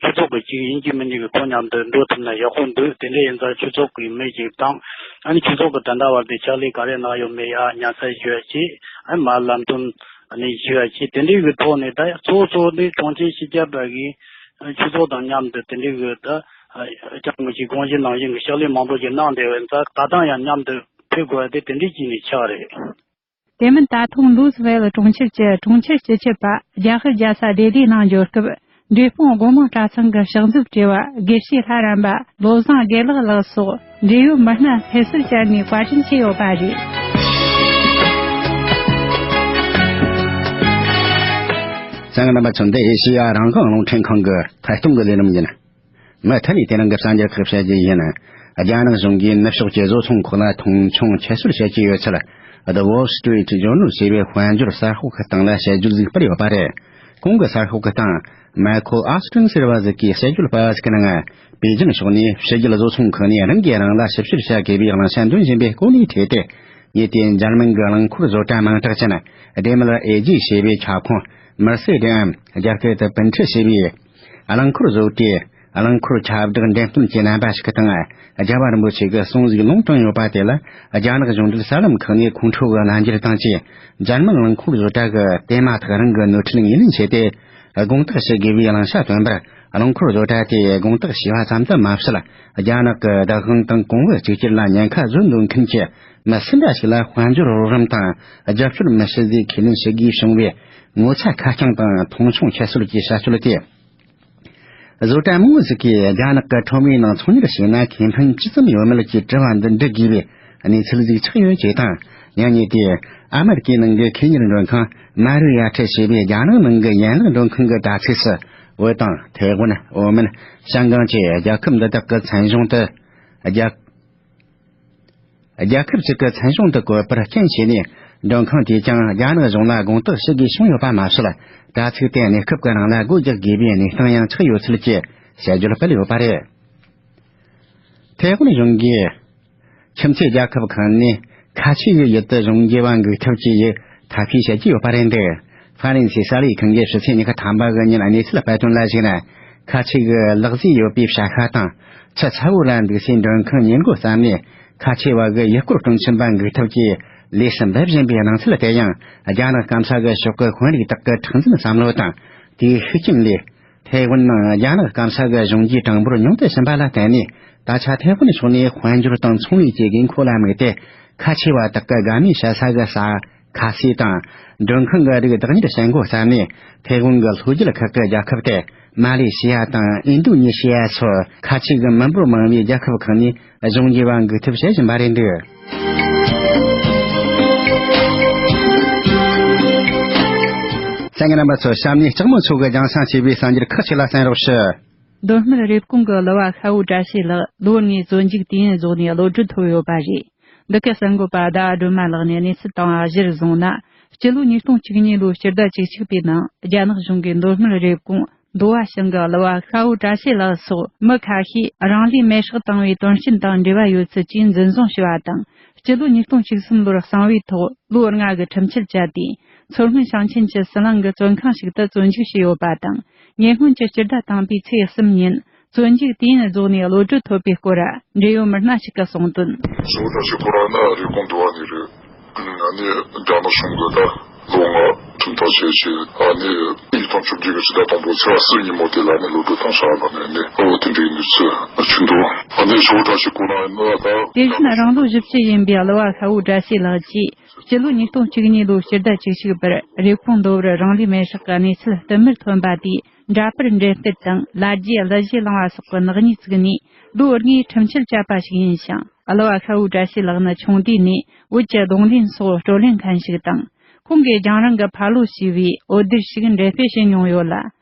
ཆོས་ཚོགས་ཀྱི་ཅིག་ཡིན་གཅིག་མིན་གཅིག་གི་ཁོང་མཉམ་དུ་འགྲོ་ཐུབ་ན་ཡག་པོ་འདུག་དེ་འདྲ་ཡིན་ཙང་ཆོས་ཚོགས་ཀྱི་མི་ཞིག་དང་ཨ་ནི་ཆོས་ཚོགས་ཀྱི་ད་ལྟ་བར་དུ་ཕྱག་ལས་ག་རེ་གནང་ཡོད་མེད་ཡ་སྙན་སེང་ཞུ་ཡ་ཅིག་ཨ་མ་ལམ་སྟོན་ཨ་ནི་ཞུ་ཡ་ཅིག་དེ་འདྲའི་གི་ཐོག་ནས་ད་གཙོ་བོ་གཙོ་བོ་ནི་གྲོང་ཁྱེར་སྤྱི་ཁྱབ་པ་གི་ཆོས་ཚོགས་དང་མཉམ་དུ་དེ་འདྲའི་གི་ད་ཅང་མི་ཞིག་དགོངས་བཞེས་ནང་བཞིན་གྱི་ཕྱག་ལས་མང་པོ་ཞིག་གནང་བསྡད་པ་ཡིན་ཙང་ད་ལྟ་ཡང་མཉམ་དུ་ཕེབས་དགོས་པ་དེ་དེ་འདྲའི་ཅིག་ནས་ཆགས་རེད། དེ་མིན་ད་ཐེངས་ལུས་ཝེལ་གྲོང་ཁྱེར་གྱི་གྲོང་ཁྱེར་སྤྱི་ཁྱབ་པ་རྒྱ་ཧར་རྒྱལ་ས་བདེ་ལྡན་ནང་འབྱོར་སྐབས། འབྲས་སྤུངས་སྒོ་མང་གྲྭ་ཚང་གི་ཕྱག་མཛོད་བགྲེས་པ་དགེ་བཤེས་ལྷ་རམས་པ་བློ་བཟང་དགེ་ལེགས་ལགས་སོགས་འབྲེལ་ཡོད་མི་སྣ་སླེབས་གསོལ་བཅར་ནས་བཀའ་དྲིན་ཆེ་ཡོད་པ་རེད། གསན་མཁན་རྣམ་པ་ཚོ། འདི་ཨེ་ཤེ་ཡ་རང་དབང་རླུང་འཕྲིན་ཁང་གི་ཐད་གཏོང་གི་ལས་རིམ་ཡིན། མུ་མཐུད་ནས་དེ་རིང་གི་གསར་འགྱུར་ཁག་བཤད་རྒྱུ་ཡིན། རྒྱ་ནག་གཞུང་གིས་ནུབ་ཕྱོགས་ཀྱི་བཟོ་ཚོང་ཁག་ལ་མཐོང་ཆུང་ཁྱད་གསོད་བྱེད་ཀྱི་ཡོད་ཚུལ། The Wall Street Journal ཞེས་པའི་དཔལ་འབྱོར་གསར་ཤོག་གི་སྟེང་ལ་དཔྱད་བརྗོད་ཅིག་སྤེལ་ཡོད་པ་རེད། གོང་གི་གསར་ཤོག་གི་སྟེང་Michael Austin ཟེར་བ་ཟིག་གིས་དཔྱད་བརྗོད་པ་ཟིག་གི་ནང་། པེ་ཅིན་ཕྱོགས་ནས་ཕྱི་རྒྱལ་བཟོ་ཚོང་ཁག་ནས་རང་གིས་རང་ལ་ཞིབ་བཤེར་བྱ་དགོས་པའི་བླང་བྱ་འདོན་བཞིན་པའི་སྐོར་ནས་དྲིས་ཏེ། ངས་དེ་འཇར་མན་གྱི་རླངས་འཁོར་བཟོ་གྲྭ་མིང་གྲགས་ཅན་Daimler A G ཞེས་པའི་ཁྱབ་ཁོངས་Mercedes རྒྱ་སྐད་དུ་Bentley ཞེས་པའི། རླངས་འཁོར་བཟོ་གྲྭས་རླངས་འཁོར་ཁྱབ་བསྒྲགས་འགྲེམས་སྟོན་གྱི་རྣམ་པ་ཞིག་གི་སྟེང་། རྒྱལ་བ་རིན་པོ་ཆེ་གི་གསུང་ཟིག་ལུང་དྲངས་ཡོད་པ་དེ་ལ། རྒྱ་ནག་གཞུང་འབྲེལ་གསར་ལམ་ཁག་ནས་ཁོང་ཁྲོ་གི་རྣམ་འགྱུར་བཏང་རྗེས། འཇར་མན་རླངས་འཁོར་བཟོ་གྲྭ་གི་དེ་མ་ཐག་རང་གི་ནོར་འཁྲུལ་ངོས་ལེན་བྱས་ཏེ། དགོངས་དག་ཞུ་དགོས་པའི་བླང་བྱ་བཏོན་པར། རླངས་འཁོར་བཟོ་གྲྭ་དེས་དགོངས་དག་ཞུས་པ་ཙམ་དུ་མ་ཟད། རྒྱ་ནག་གི་བདག་དབང་དང་གོང་བུ་གཅིག་གྱུར་ལ་ཉེན་ཁ་བཟོ་འདོད་མཁན་གྱི་མི་སུ་འདྲ་ཞིག་ལ་དཔལ་འབྱོར་རོགས་རམ་དང་རྒྱབ་སྐྱོར་མི་བྱེད་ཟེར་ཁས་ལེན་ཞུ་དགོས་བྱུང་བའི་ངོ་ཚ་ཁ་རྐྱང་དང་མཐོང་ཆུང་ཁྱད་གསོད་ཀྱི་བྱ་སྤྱོད་དེ། བཟོ་གྲྭ་མང་བོ་ཞིག་གིས་རྒྱ་ནག་གི་ཁྲོམ་རའི་ནང་ཚོང་གཉེར་བྱས་ན་ཁེ་ཕན་ཅི་ཙམ་ཡོད་མེད་ཀྱི་དྲི་བ་འདི་འདྲི་དགོས་པའི་གནས་ཚུལ་ཞིག་ཆགས་ཡོད་ཅེས་དང་། ཡང་ཉིད་དེ། ཨ་མེ་རི་ཀའི་ནང་གི་ཁེ་གཉེར་མགྲོན་ཁང་མ་རུ་ཡ་ཁྲི་ཞེས་པའི་རྒྱ་ནག་ནང་གི་ཡན་ལག་མགྲོན་ཁང་གི་དྲ་ཚིགས་སུ། བོད་དང་ཐའེ་ཝན། ཨོ་མན། ཤང་ཀང་བཅས་རྒྱལ་ཁབ་འདི་དག་གི་མཚན་གཞུང་དུ། རྒྱལ། རྒྱལ་ཁབ་ཅིག་གི་མཚན་གཞུང་དུ་བཀོད་པར་རྐྱེན་བྱས་ནས། མགྲོན་ཁང་དེས་ཀྱང་རྒྱ་ནག་གཞུང་ལ་དགོངས་དག་ཞུ་དགོས་བྱུང་ཡོད་པ་མ་ཟད། དྲ་ཚིགས་དེ་གནས་སྐབས་ཀྱི་རིང་ལ་སྒོ་རྒྱག་དགོས་པའི་གནས་སྟངས་ཡང་ཆགས་ཡོད་ཚུལ་གྱི་དཔྱད་བརྗོད་སྤེལ་ཡོད་པ་རེད། ཐའེ་ཝན་གཞུང་གིས་ཁྱིམ་མཚེས་རྒྱལ་ཁབ་ཁག་ནས་ཁ་ཆེ་གི་ཡུལ་དུ་གཞུང་འབྲེལ་བ་འགུག་ཐབས་ཀྱི་ཡིག་ཐབས་ཤེས་བྱེད་ཀྱི་ཡོད་པ་རེད་འདུག་ཧྥ་རན་སིའི་གསར་ལས་ཁང་གིས་ཕྱི་ཚེས་ཉི་ཤུ་ཐམ་པ་གི་ཉིན་གནས་ཚུལ་སྤེལ་དོན་ལ་གཞིགས་ན། ཁ་ཆེ་གི་ལག་རྩལ་ཡོད་པའི་བྱ་ཤ་དང་ཆུ་ཚ་བོ་ར་འདུག་སའི་མགྲོན་ཁང་ཉེར་མགོ་ཙམ་ནས་ཁ་ཆེ་བ་གི་ཡུལ་སྐོར་སྟོན་ཚན་པ་འགུག་ཐབས་ཀྱི་ལས་སུ་འབད་བཞིན་པའི་སྣང་ཚུལ་དེ་ཡང་རྒྱ་ནག་སྐམ་ས་གི་ཕྱོགས་གི་དཔོན་རིགས་དག་གི་མཁྲེགས་འཛིན་བསམ་བློ་དང་དེའི་ཤུགས་རྐྱེན་ལས། ཐའེ་ཝན་ནང་རྒྱ་ནག་སྐམ་ས་གི་གཞུང་གིས་གྲངས་འབོར་ཉུང་དུ་ཕྱིན་པ་ལ་བརྟེན་ནས། ད་ཆ་ཐའེ་ཝན་ཕྱོགས་ནས་དཔལ་འབྱོར་དང་ཚོང་ལས་ཀྱི་དགོས་མཁོ་ལ་དམིགས་ཏེ། ཁ་ཆེ་བ་དག་གི་དགའ་མོས་བྱེད་ས་གི་ས་ཁ་ཤས་དང་། མགྲོན་ཁང་གི་རིགས་བདག་གཉེར་བྱེད་འགོ་བརྩམས་ནས། ཐའེ་ཝན་གྱི་ལྷོ་རྒྱུད་ཁག་གི་རྒྱལ་ཁབ་སྟེ། མ་ལེ་ཤི་ཡ་དང་ཨིན་རྡུ་ནི་ཤི་ཡ་སོགས་ཁ་ཆེ་གི་མི་འབོར་མང་བའི་རྒྱལ་ཁབ་ཁག་ནས་གཞུང་འབྲེལ་བ་འགུག་ཐབས་བྱེད་བཞིན་པ་རེད་འདུག་ལྟ་མཁན་རྣམ་པ་ཚོ། གཤམ་ནས་ལྕགས་མོ་མཚོ་གིས་རྒྱང་སྲིང་བྱས་པའི་གསར་འགྱུར་ཁག་ཅིག་ལ་གསན་རོགས་ཞུ། མདོ་སྨད་རེབ་གོང་གི་གླུ་བ་ཤ་བོ་བཀྲ་ཤིས་ལགས་ལོ་ལྔའི་བཙོན་འཇུག་དུས་ཡུན་རྫོགས་ནས་གློད་གྲོལ་ཐོབ་ཡོད་པ་རེད། འདི་ག་གསར་འགོད་པ་ཟླ་བ་སྒྲོལ་མ་ལགས་ནས་གནས་ཚུལ་དང་པོ་གཞིར་བཟུང་ན། སྤྱི་ལོ་ཉིས་སྟོང་བཅུ་གཉིས་ལོའི་སྤྱི་ཟླ་བཅུ་གཅིག་པའི་ནང་རྒྱ་ནག་གཞུང་གིས་མདོ་སྨད་རེབ་གོང་མདོ་བ་ཞང་གི་གླུ་བ་ཤ་བོ་བཀྲ་ཤིས་ལགས་སོགས་མི་ཁ་ཤས་རང་ལུས་མེར་སྲེག་བཏང་བའི་དོན་རྐྱེན་དང་འབྲེལ་བ་ཡོད་ཚུལ་གྱིས་འཛིན་བཟུང་བྱས་པ་དང་། སྤྱི་ལོ་ཉིས་སྟོང་བཅུ་གསུམ་ལོར་གསང་བའི་ཐོག་ལོ་ལྔ་གི་ཁྲིམས་ཆད་བཅད་དེ། མཚོ་སྔོན་ཞིང་ཆེན་གྱི་ཟི་ལིང་གི་བཙོན་ཁང་ཞིག་ཏུ་བཙོན་འཇུག་བྱས་ཡོད་པ་དང་། ཉེ་སྔོན་གྱི་སྤྱི་ཟླ་དང་པོའི་ཚེས་གསུམ་ཉིན་བཙོན་འཇུག་དུས་ཡུན་རྫོགས་ནས་གློད་གྲོལ་ཐོབ་པའི་སྐོར། འབྲེལ་ཡོད་མི་སྣ་ཞིག་གིས་གསུངས་དོན། ཞོགས་དྲ་ཞིག་ཁོ་རང་ནི་རེབ་གོང་མདོ་བ་ནས་རེད། ཨ་ནི་རྒྱ་ནག་གཞུང་གིས་ད་ལོ་ལྔ་ཁྲིམས་ཐག་བཅད་བྱས། ཨ་ནི་ཉིས་སྟོང་བཅོ་བརྒྱད་ཀྱི་ཕྱི་ཟླ་དང་པོ་ཚེས་པ་གསུམ་ཉིན་མོ་དེ་ལ་ནི་གློད་གྲོལ་བཏང་བཞག་པ་ནི་ནི་ཨོ་དེ་འདྲའི་གནས་ཚུལ་བྱུང་འདུག་ཨ་ནི་ཞོགས་དྲ་ཞིག་ཁོ་རང་ནི་ད། དེ་བཞིན་རང་ལོ་བཞི་བཅུ་ཡིན་པའི་གླུ་བ་ཤ་བོ་བཀྲ་ཤིས་ལགས་ཀྱིས་སྤྱི་ལོ་ཉིས་སྟོང་བཅུ་གཉིས་ལོའི་སྤྱི་ཟླ་བཅུ་གཅིག་པར་རེབ་གོང་མདོ་བར་རང་ལུས་མེར་སྲེག་གི་གནས་ཚུལ་བསྟུད་མར་ཐོན་པ་དེས། འདྲ་པར་འགྲེམས་སྤེལ་དང་ལ་རྒྱའི་གླུ་གཞས་བླངས་པ་སོགས་ཀྱི་ནག་ཉེས་བཙུགས་ནས་ལོ་ལྔའི་ཁྲིམས་ཆད་བཅད་པ་ཞིག་ཡིན་ཞིང་། གླུ་བ་ཤ་བོ་བཀྲ་ཤིས་ལགས་ནི་ཆུང་དུས་ནས་བོད་ཀྱི་རྡུང་ལེན་སོགས་བགྲོ་གླེང་མཁན་ཞིག་དང་། ཁོང་གིས་རྒྱང་རིང་གི་ཕ་ལོ་ཞེས་པའི་འོད་སྡེར་ཞིག་འགྲེམས་སྤེལ་བྱེད་མྱོང་ཡོད་ལ།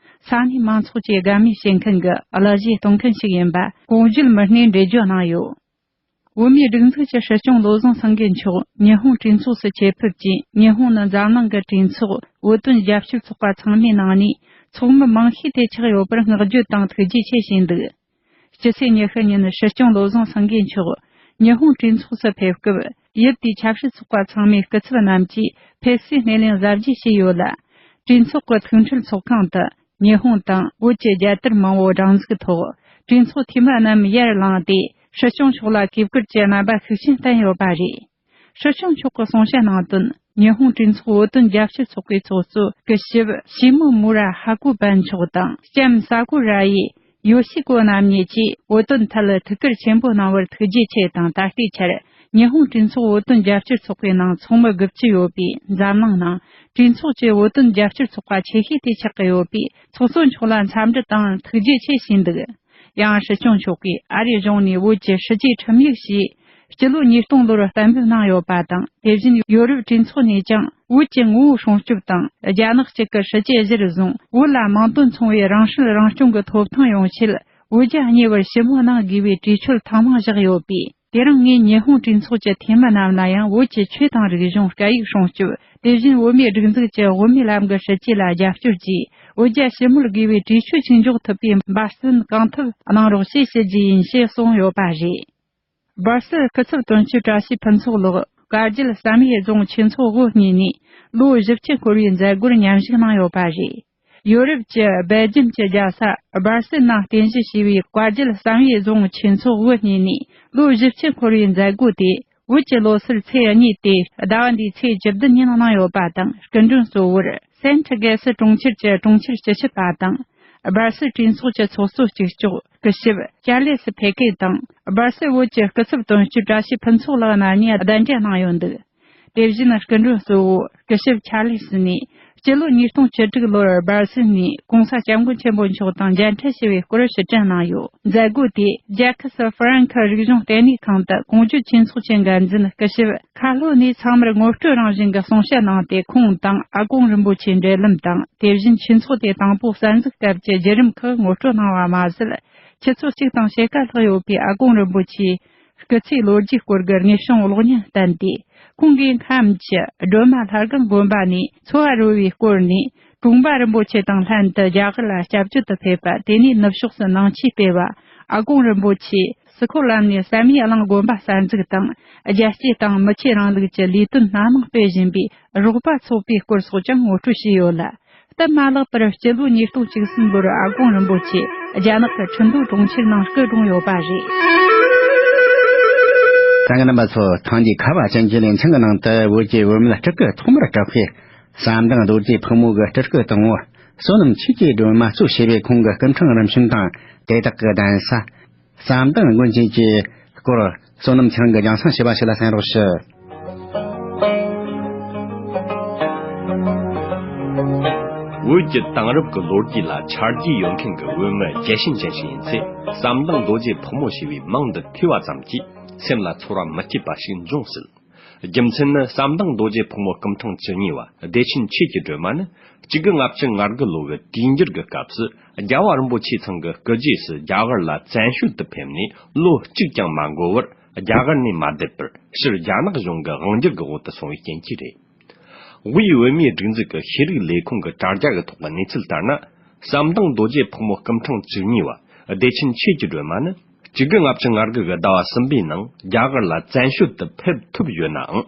ས་གནས་མང་ཚོགས་ཀྱིས་དགའ་མོས་བྱེད་མཁན་གྱི་གླུ་གཞས་གཏོང་མཁན་ཞིག་ཡིན་པ་གོང་བརྗོད་མི་སྣས་འགྲེལ་བརྗོད་གནང་ཡོད། བོད་མིའི་སྒྲིག་འཛུགས་ཀྱི་སྲིད་སྐྱོང་བློ་བཟང་སེང་གེ་མཆོག་ཉི་ཧོང་གྲོས་ཚོགས་སུ་ཆེད་ཕེབས་ཀྱིས། ཉི་ཧོང་ནི་འཛམ་གླིང་གི་གྲོས་ཚོགས་བོད་དོན་རྒྱབ་སྐྱོར་ཚོགས་པ་ཚང་མའི་ནང་ནས་ཚོགས་མི་མང་ཤོས་དེ་ཆགས་ཡོད་པར་བསྔགས་བརྗོད་དང་ཐུགས་རྗེ་ཆེ་ཞུས་འདུག་སྤྱི་ཚེས་ཉི་ཤུ་ཉིན་སྲིད་སྐྱོང་བློ་བཟང་སེང་གེ་མཆོག་ཉི་ཧོང་གྲོས་ཚོགས་སུ་ཕེབས་སྐབས། ཡུལ་དེའི་ཆབ་སྲིད་ཚོགས་པ་ཚང་མའི་སྐུ་ཚབ་རྣམས་ཀྱིས་ཕེབས་བསུའི་སྣེ་ལེན་གཟབ་རྒྱས་བྱས་ཡོད་ལ། གྲོས་ཚོགས་ཀྱི་ཐུགས་འཕྲད་ཚོགས་ཁང་དུ། ཉི་ཧོང་དང་བོད་ཀྱི་རྒྱལ་དར་མང་པོ་སྒྲེང་འཛུགས་ཐོག་གྲོས་ཚོགས་འཐུས་མི་རྣམས་ཡར་ལངས་ཏེ། སྲིད་སྐྱོང་མཆོག་ལ་གུས་བཀུར་གྱི་རྣམ་པ་ཤུགས་ཆེན་བསྟན་ཡོད་པ་རེད། སྲིད་སྐྱོང་མཆོག་གིས་གསུང་བཤད་གནང་དོན། ཉི་ཧོང་གྲོས་ཚོགས་བོད་དོན་རྒྱབ་སྐྱོར་ཚོགས་པའི་ཚོགས་གཙོ་སྐུ་ཞབས་ཤི་མོ་མུ་ར་ཧ་ཀུ་པན་མཆོག་དང་། ལྕམ་ས་ཀུ་ར་ཡེ་ཡོ་ཤི་ཀོ་རྣམ་གཉིས་ཀྱིས་བོད་དོན་ཐད་ཐུགས་ཁུར་ཆེན་པོ་གནང་བར་ཐུགས་རྗེ་ཆེ་དང་། ད་ལྟའི་ཆར་ཉི་ཧོང་གྲོས་ཚོགས་བོད་དོན་རྒྱབ་སྐྱོར་ཚོགས་པའི་ནང་ཚོགས་མི་དགུ་བཅུ་ཡོད་པས། འཛམ་གླིང་ནང་གྲོས་ཚོགས་ཀྱི་བོད་དོན་རྒྱབ་སྐྱོར་ཚོགས་པ་ཆེ་ཤོས་དེ་ཆགས་ཀྱི་ཡོད་པས། ཚོགས་གཙོ་མཆོག་ལ་འཚམས་འདྲི་དང་ཐུགས་རྗེ་ཆེ་ཞུས་འདུག་ཡང་སྲིད་སྐྱོང་མཆོག་གིས་ཨ་རིའི་གཞུང་ནས་བོད་ཀྱི་སྲིད་ཇུས་ཁྲིམས་ཡིག་ཞེས་སྤྱི་ལོ་ཉིས་སྟོང་ལོར་གཏན་འབེབས་གནང་ཡོད་པ་དང་། དེ་བཞིན་ཡོ་རོབ་གྲོས་ཚོགས་ནས་ཀྱང་བོད་ཀྱི་ངོ་བོ་སྲུང་སྐྱོབ་དང་། རྒྱ་ནག་གཅིག་གི་སྲིད་ཇུས་གཞིར་བཟུང་བོད་ལ་མིང་དོན་མཚུངས་པའི་རང་སྲིད་རང་སྐྱོང་གི་ཐོབ་ཐང་ཡོང་ཆེད་བོད་རྒྱ་གཉིས་བར་ཞི་མོལ་གནང་དགོས་པའི་གྲོས་ཆོད་ཐེངས་མང་བཞག་ཡོད་པས། དེ་རིང་ངས་ཉི་ཧོང་གྲོས་ཚོགས་ཀྱི་འཐུས་མི་རྣམས་ལ་ཡང་བོད་ཀྱི་ཆོས་དང་རིག་གཞུང་། སྐད་ཡིག་སྲུང་སྐྱོབ། དེ་བཞིན་བོད་མིའི་སྒྲིག་འཛུགས་ཀྱི་དབུ་མའི་ལམ་གྱི་སྲིད་ཇུས་ལ་རྒྱབ་སྐྱོར་གྱིས། བོད་རྒྱ་ཞི་མོལ་དགོས་པའི་གྲོས་ཆོད་ཅིག་འཇོག་ཐུབ་པའི་འབད་བརྩོན་གང་ཐུབ་གནང་རོགས་ཞེས་ཞུ་རྒྱུ་ཡིན་ཞེས་གསུངས་ཡོད་པ་རེད། སྦར་སིལ་སྐུ་ཚབ་དོན་གཅོད་བཀྲ་ཤིས་ཕུན་ཚོགས་ལགས་དཀར་རྒྱལ་བསམ་ཡས་རྫོང་ཆོས་ཚོགས་དབུ་བརྙེས་ནས་ལོ་བཞི་བཅུ་འཁོར་བའི་མཛད་སྒོར་མཉམ་ཞུགས་གནང་ཡོད་པ་རེད། ཡོ་རོབ་ཀྱི་སྦེལ་ཇམ་གྱི་རྒྱལ་ས་སྦར་སེལ་ནང་རྟེན་གཞི་བྱས་པའི་དཀར་རྒྱལ་བསམ་ཡས་རྫོང་ཆོས་ཚོགས་དབུ་བརྙེས་ནས་ལོ་བཞི་བཅུ་འཁོར་བའི་མཛད་སྒོ་དེ། བོད་ཀྱི་ལོ་སར་ཚེས་གཉིས་ཏེ་ཟླ་བ་འདིའི་ཚེས་བཅུ་བདུན་ཉིན་གནང་ཡོད་པ་དང་། སྐུ་མགྲོན་གཙོ་བོར་སེན་ཊི་གེ་སི་གྲོང་ཁྱེར་གྱི་གྲོང་ཁྱེར་སྤྱི་ཁྱབ་པ་དང་། སྦར་སེལ་གྲོས་ཚོགས་ཀྱི་ཚོགས་གཙོ་གཅིག་ལྕོགས་སྐུ་ཞབས་ཅར་ལེ་སི་ཕེ་ཀེ་དང་། སྦར་སེལ་བོད་ཀྱི་སྐུ་ཚབ་དོན་གཅོད་བཀྲ་ཤིས་ཕུན་ཚོགས་ལགས་རྣམ་གཉིས་གདན་འདྲེན་གནང་ཡོད་འདུག་དེ་བཞིན་སྐུ་མགྲོན་གཙོ་བོ་སྐུ་ཞབས་ཆར་ལི་སི་ནས་སྤྱི་ལོ་ཉིས་སྟོང་བཅུ་དྲུག་ལོར་སྦར་སིལ་ནས་༸གོང་ས་༸སྐྱབས་མགོན་ཆེན་པོ་མཆོག་དང་མཇལ་འཕྲད་བྱས་པའི་སྐོར་ཕྱིར་དྲན་གནང་ཡོད། མཛད་སྒོ་དེ་ཇཱ་ཁི་སི་ཧྥ་རན་ཁི་རིག་གཞུང་ལྟེ་གནས་ཁང་དུ་གོང་བརྗོད་ཆོས་ཚོགས་ཀྱི་འགན་འཛིན་སྐུ་ཞབས་ཁ་ལྷོ་ནས་ཚང་མར་ངོ་སྤྲོད་རང་བཞིན་གྱི་གསུང་བཤད་གནང་སྟེ། ཁོང་དང་ཨ་དཀོན་རིན་པོ་ཆེའི་འབྲེལ་ལམ་དང་། དེ་བཞིན་ཆོས་ཚོགས་དེ་དང་པོ་གསར་འཛུགས་སྐབས་ཀྱི་བརྒྱུད་རིམ་ཁག་ངོ་སྤྲོད་གནང་བ་མ་ཟད། ཆུ་ཚོད་གཅིག་དང་ཕྱེད་ཀ་ལྷག་ཡོད་པའི་ཨ་དཀོན་རིན་པོ་ཆེའི་སྐུ་ཚེའི་ལོ་རྒྱུས་སྐོར་གྱི་དངོས་བྱུང་གློག་བརྙན་བསྟན་ཏེ། ཁོང་གིས་ཁམས་ཀྱི་སྒྲོལ་མ་ལྷ་སྒང་དགོན་པ་ནས་འཚོ་བ་རོལ་བའི་སྐོར་ནས། གྲོང་པ་རིན་པོ་ཆེ་དང་ལྷན་དུ་རྒྱ་གར་ལ་སྐྱབས་བཅོལ་དུ་ཕེབས་པ། དེ་ནས་ནུབ་ཕྱོགས་སུ་ནང་ཆོས་སྤེལ་བ། ཨ་དཀོན་རིན་པོ་ཆེས་སི་ཁོ་ལམ་ནས་བསམ་ཡས་གླིང་དགོན་པ་གསར་འཛུགས་དང་། རྒྱལ་གཅེས་དང་མི་ཆོས་རིང་ལུགས་ཀྱི་ལས་དོན་སྣ་མང་སྤེལ་བཞིན་པའི་རོགས་པ་ཚོགས་པའི་སྐོར་སོགས་ཀྱང་ངོ་སྤྲོད་བྱས་ཡོད་ལ། སྟབས་མ་ལེགས་པར་སྤྱི་ལོ་ཉིས་སྟོང་བཅུ་གསུམ་ལོར་ཨ་དཀོན་རིན་པོ་ཆེ་རྒྱ་ནག་གི་ཁྲིན་ཏུའུ་གྲོང་ཁྱེར་ནང་སྐུ་གྲོངས་ཡོད་པ་རེད། ད་ག་རྣམ་པ་ཚོ། ཐེངས་འདིའི་ཁ་བ་ཅན་གྱི་ལེ་ཚན་གྱི་ནང་དུ། བོད་ཀྱི་བུད་མེད་སྤྲུལ་སྐུ་ཐོག་མར་གྲགས་པའི་བསམ་གཏན་རྡོ་རྗེ་ཕག་མོ་གི་སྤྲུལ་སྐུ་དང་པོ་བསོད་ནམས་ཆོས་ཀྱི་སྒྲོན་མ་གཙོས་བྱས་པའི་ཁོང་གི་སྐུ་ཕྲེང་རིམ་བྱོན་དང་། དེ་དག་གི་གདན་ས་བསམ་གཏན་དགོན་ཆེན་གྱི་སྐོར། བསོད་ནམས་ཚེ་རིང་གིས་རྒྱང་སྲིང་བྱས་པ་ཞིག་ལ་གསན་རོགས་ཞུ། བོད་ཀྱི་དེང་རབས་ཀྱི་ལོ་རྒྱུས་ལ་ཆ་རྒྱུས་ཡོད་མཁན་གྱི་བུད་མེད་རྒྱལ་ཞེན་ཅན་ཞིག་ཡིན་ཚེ། བསམ་གཏན་རྡོ་རྗེ་ཕག་མོ་ཞེས་པའི་མིང་འདི་ཐོས་པ་ཙམ་གྱིས་སེམས་ལ་ཚོར་བ་མི་སྐྱིད་པ་ཞིག་འབྱུང་སྲིད། རྒྱུ་མཚན་ནི། ཟམ་གདོང་རྡོ་རྗེ་ཕག་མོ་སྐུ་ཕྲེང་བཅུ་གཉིས་པ་བདེ་ཆེན་ཆོས་ཀྱི་སྒྲོན་མ་ནི། གཅིག་དགུ་ལྔ་བཅུ་ང་དགུ་ལོ་གི་དུས་འགྱུར་གྱི་སྐབས་སུ། རྒྱལ་བ་རིན་པོ་ཆེ་ཚང་གི་སྐུ་རྗེས་སུ་རྒྱ་གར་ལ་བཙན་བྱོལ་དུ་ཕེབས་ནས་ལོ་གཅིག་ཀྱང་མ་འགོར་བར། རྒྱ་གར་ནས་མ་བསྡད་པར། ཕྱིར་རྒྱ་ནག་གཞུང་གི་དབང་སྒྱུར་གྱི་འོག་ཏུ་སོང་བའི་རྐྱེན་གྱིས་རེད། དབུས་བོད་མིའི་སྒྲིག་འཛུགས་ཀྱི་ཤེས་རིག་ལས་ཁུངས་ཀྱི་དྲ་རྒྱ་གི་ཐོག་གི་གནས་ཚུལ་ལྟར་ན། ཟམ་གདོང་རྡོ་རྗེ་ཕག་མོ་སྐུ་ཕྲེང་བཅུ་གཉིས་པ་བདེ་ཆེན་ཆོས་ཀྱི་སྒྲོན་མ་ནི། གཅིག་དགུ་ལྔ་བཅུ་ང་དགུ་གི་ཟླ་བ་གསུམ་པའི་ནང་རྒྱ་གར་ལ་བཙན་བྱོལ་དུ་ཕེབས་ཐུབ་ཡོད་ནའང་།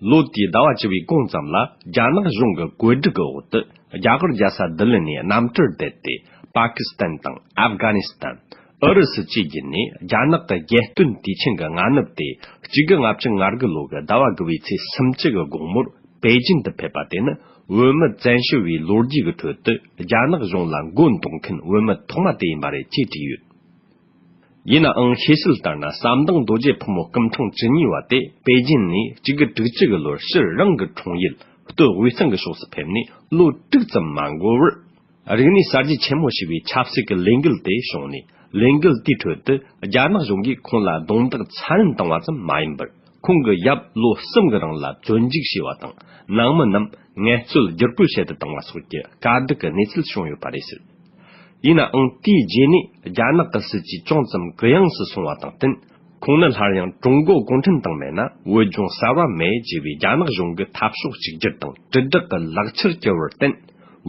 ལོ་དེའི་ཟླ་བ་བཅུ་བའི་གོང་ཙམ་ལ་རྒྱ་ནག་གཞུང་གི་བཀོད་སྒྲིག་གི་འོག་ཏུ། རྒྱ་གར་རྒྱལ་ས་ལྡི་ལི་ནས་གནམ་གྲུར་བསྡད་དེ། པ་ཀི་སི་ཐན་དང་ཨབ་གྷ་ནི་སི་ཐན། ཨུ་རུ་སུ་བཅས་བརྒྱུད་ནས། རྒྱ་ནག་གི་རྒྱལ་སྟོན་དུས་ཆེན་གྱི་སྔ་ནུབ་སྟེ། གཅིག་དགུ་ལྔ་བཅུ་ང་དགུ་ལོ་གི་ཟླ་བ་དགུ་བའི་ཚེས་སུམ་ཅུ་གི་དགོང་མོར་པེ་ཅིན་དུ་ཕེབས་པ་དེ་ནི། བོད་མི་བཙན་བྱོལ་བའི་ལོ་རྒྱུས་ཀྱི་ཁྲོད་དུ། རྒྱ་ནག་གཞུང་ལ་མགོ་འདོགས་མཁན་བོད་མི་ཐོག་མ་དེ་ཡིན་པ་རེད་ཅེས་བྲིས་ཡོད། ཡིན་ནའང་། ཤེས་གསལ་ལྟར་ན། ཟམ་གདོང་རྡོ་རྗེ་ཕག་མོ་སྐུ་ཕྲེང་བཅུ་གཉིས་པ་དེ་པེ་ཅིན་ནས་གཅིག་དགུ་དྲུག་ཅུ་གི་ལོར་ཕྱིར་རང་གི་འཁྲུངས་ཡུལ་སྟོད་དབུས་གཙང་གི་ཕྱོགས་སུ་ཕེབས་ནས་ལོ་དྲུག་ཙམ་མ་འགོར་བར། རིག་གནས་གསར་བརྗེ་ཆེན་མོ་ཞེས་པའི་ཆབ་སྲིད་ཀྱི་ལས་འགུལ་དེ་བྱུང་ནས། ལས་འགུལ་དེའི་ཁྲོད་དུ། རྒྱ་ནག་གཞུང་གིས་ཁོང་ལ་རྡུང་རྡེག་ཚ་ནན་བཏང་བ་ཙམ་མ་ཡིན་པར། ཁོང་གི་ཡབ་ལོ་གསུམ་གྱི་རིང་ལ་བཙོན་འཇུག་བྱས་པ་དང་། ནང་མི་རྣམས་ངལ་རྩོལ་བསྒྱུར་བཀོད་བྱེད་དུ་བཏང་བ་སོགས་ཀྱི་དཀའ་སྡུག་གི་གནས་ཚུལ་བྱུང་ཡོད་པ་རེད་ཟེར། ཡིན་ནའང་། དེའི་རྗེས་ནས་རྒྱ་ནག་གི་སྲིད་ཇུས་ཅུང་ཙམ་གུ་ཡངས་སུ་སོང་བ་དང་བསྟུན། ཁོང་ནི་སླར་ཡང་ཀྲུང་གོ་གུང་ཁྲན་ཏང་མེད་ན་བོད་ལྗོངས་གསར་བ་མེད་ཅེས་པའི་རྒྱ་ནག་གཞུང་གི་འཐབ་ཕྱོགས་གཅིག་གྱུར་དང་དྲིལ་བསྒྲགས་ཀྱི་ལག་ཆར་གྱུར་བར་བརྟེན།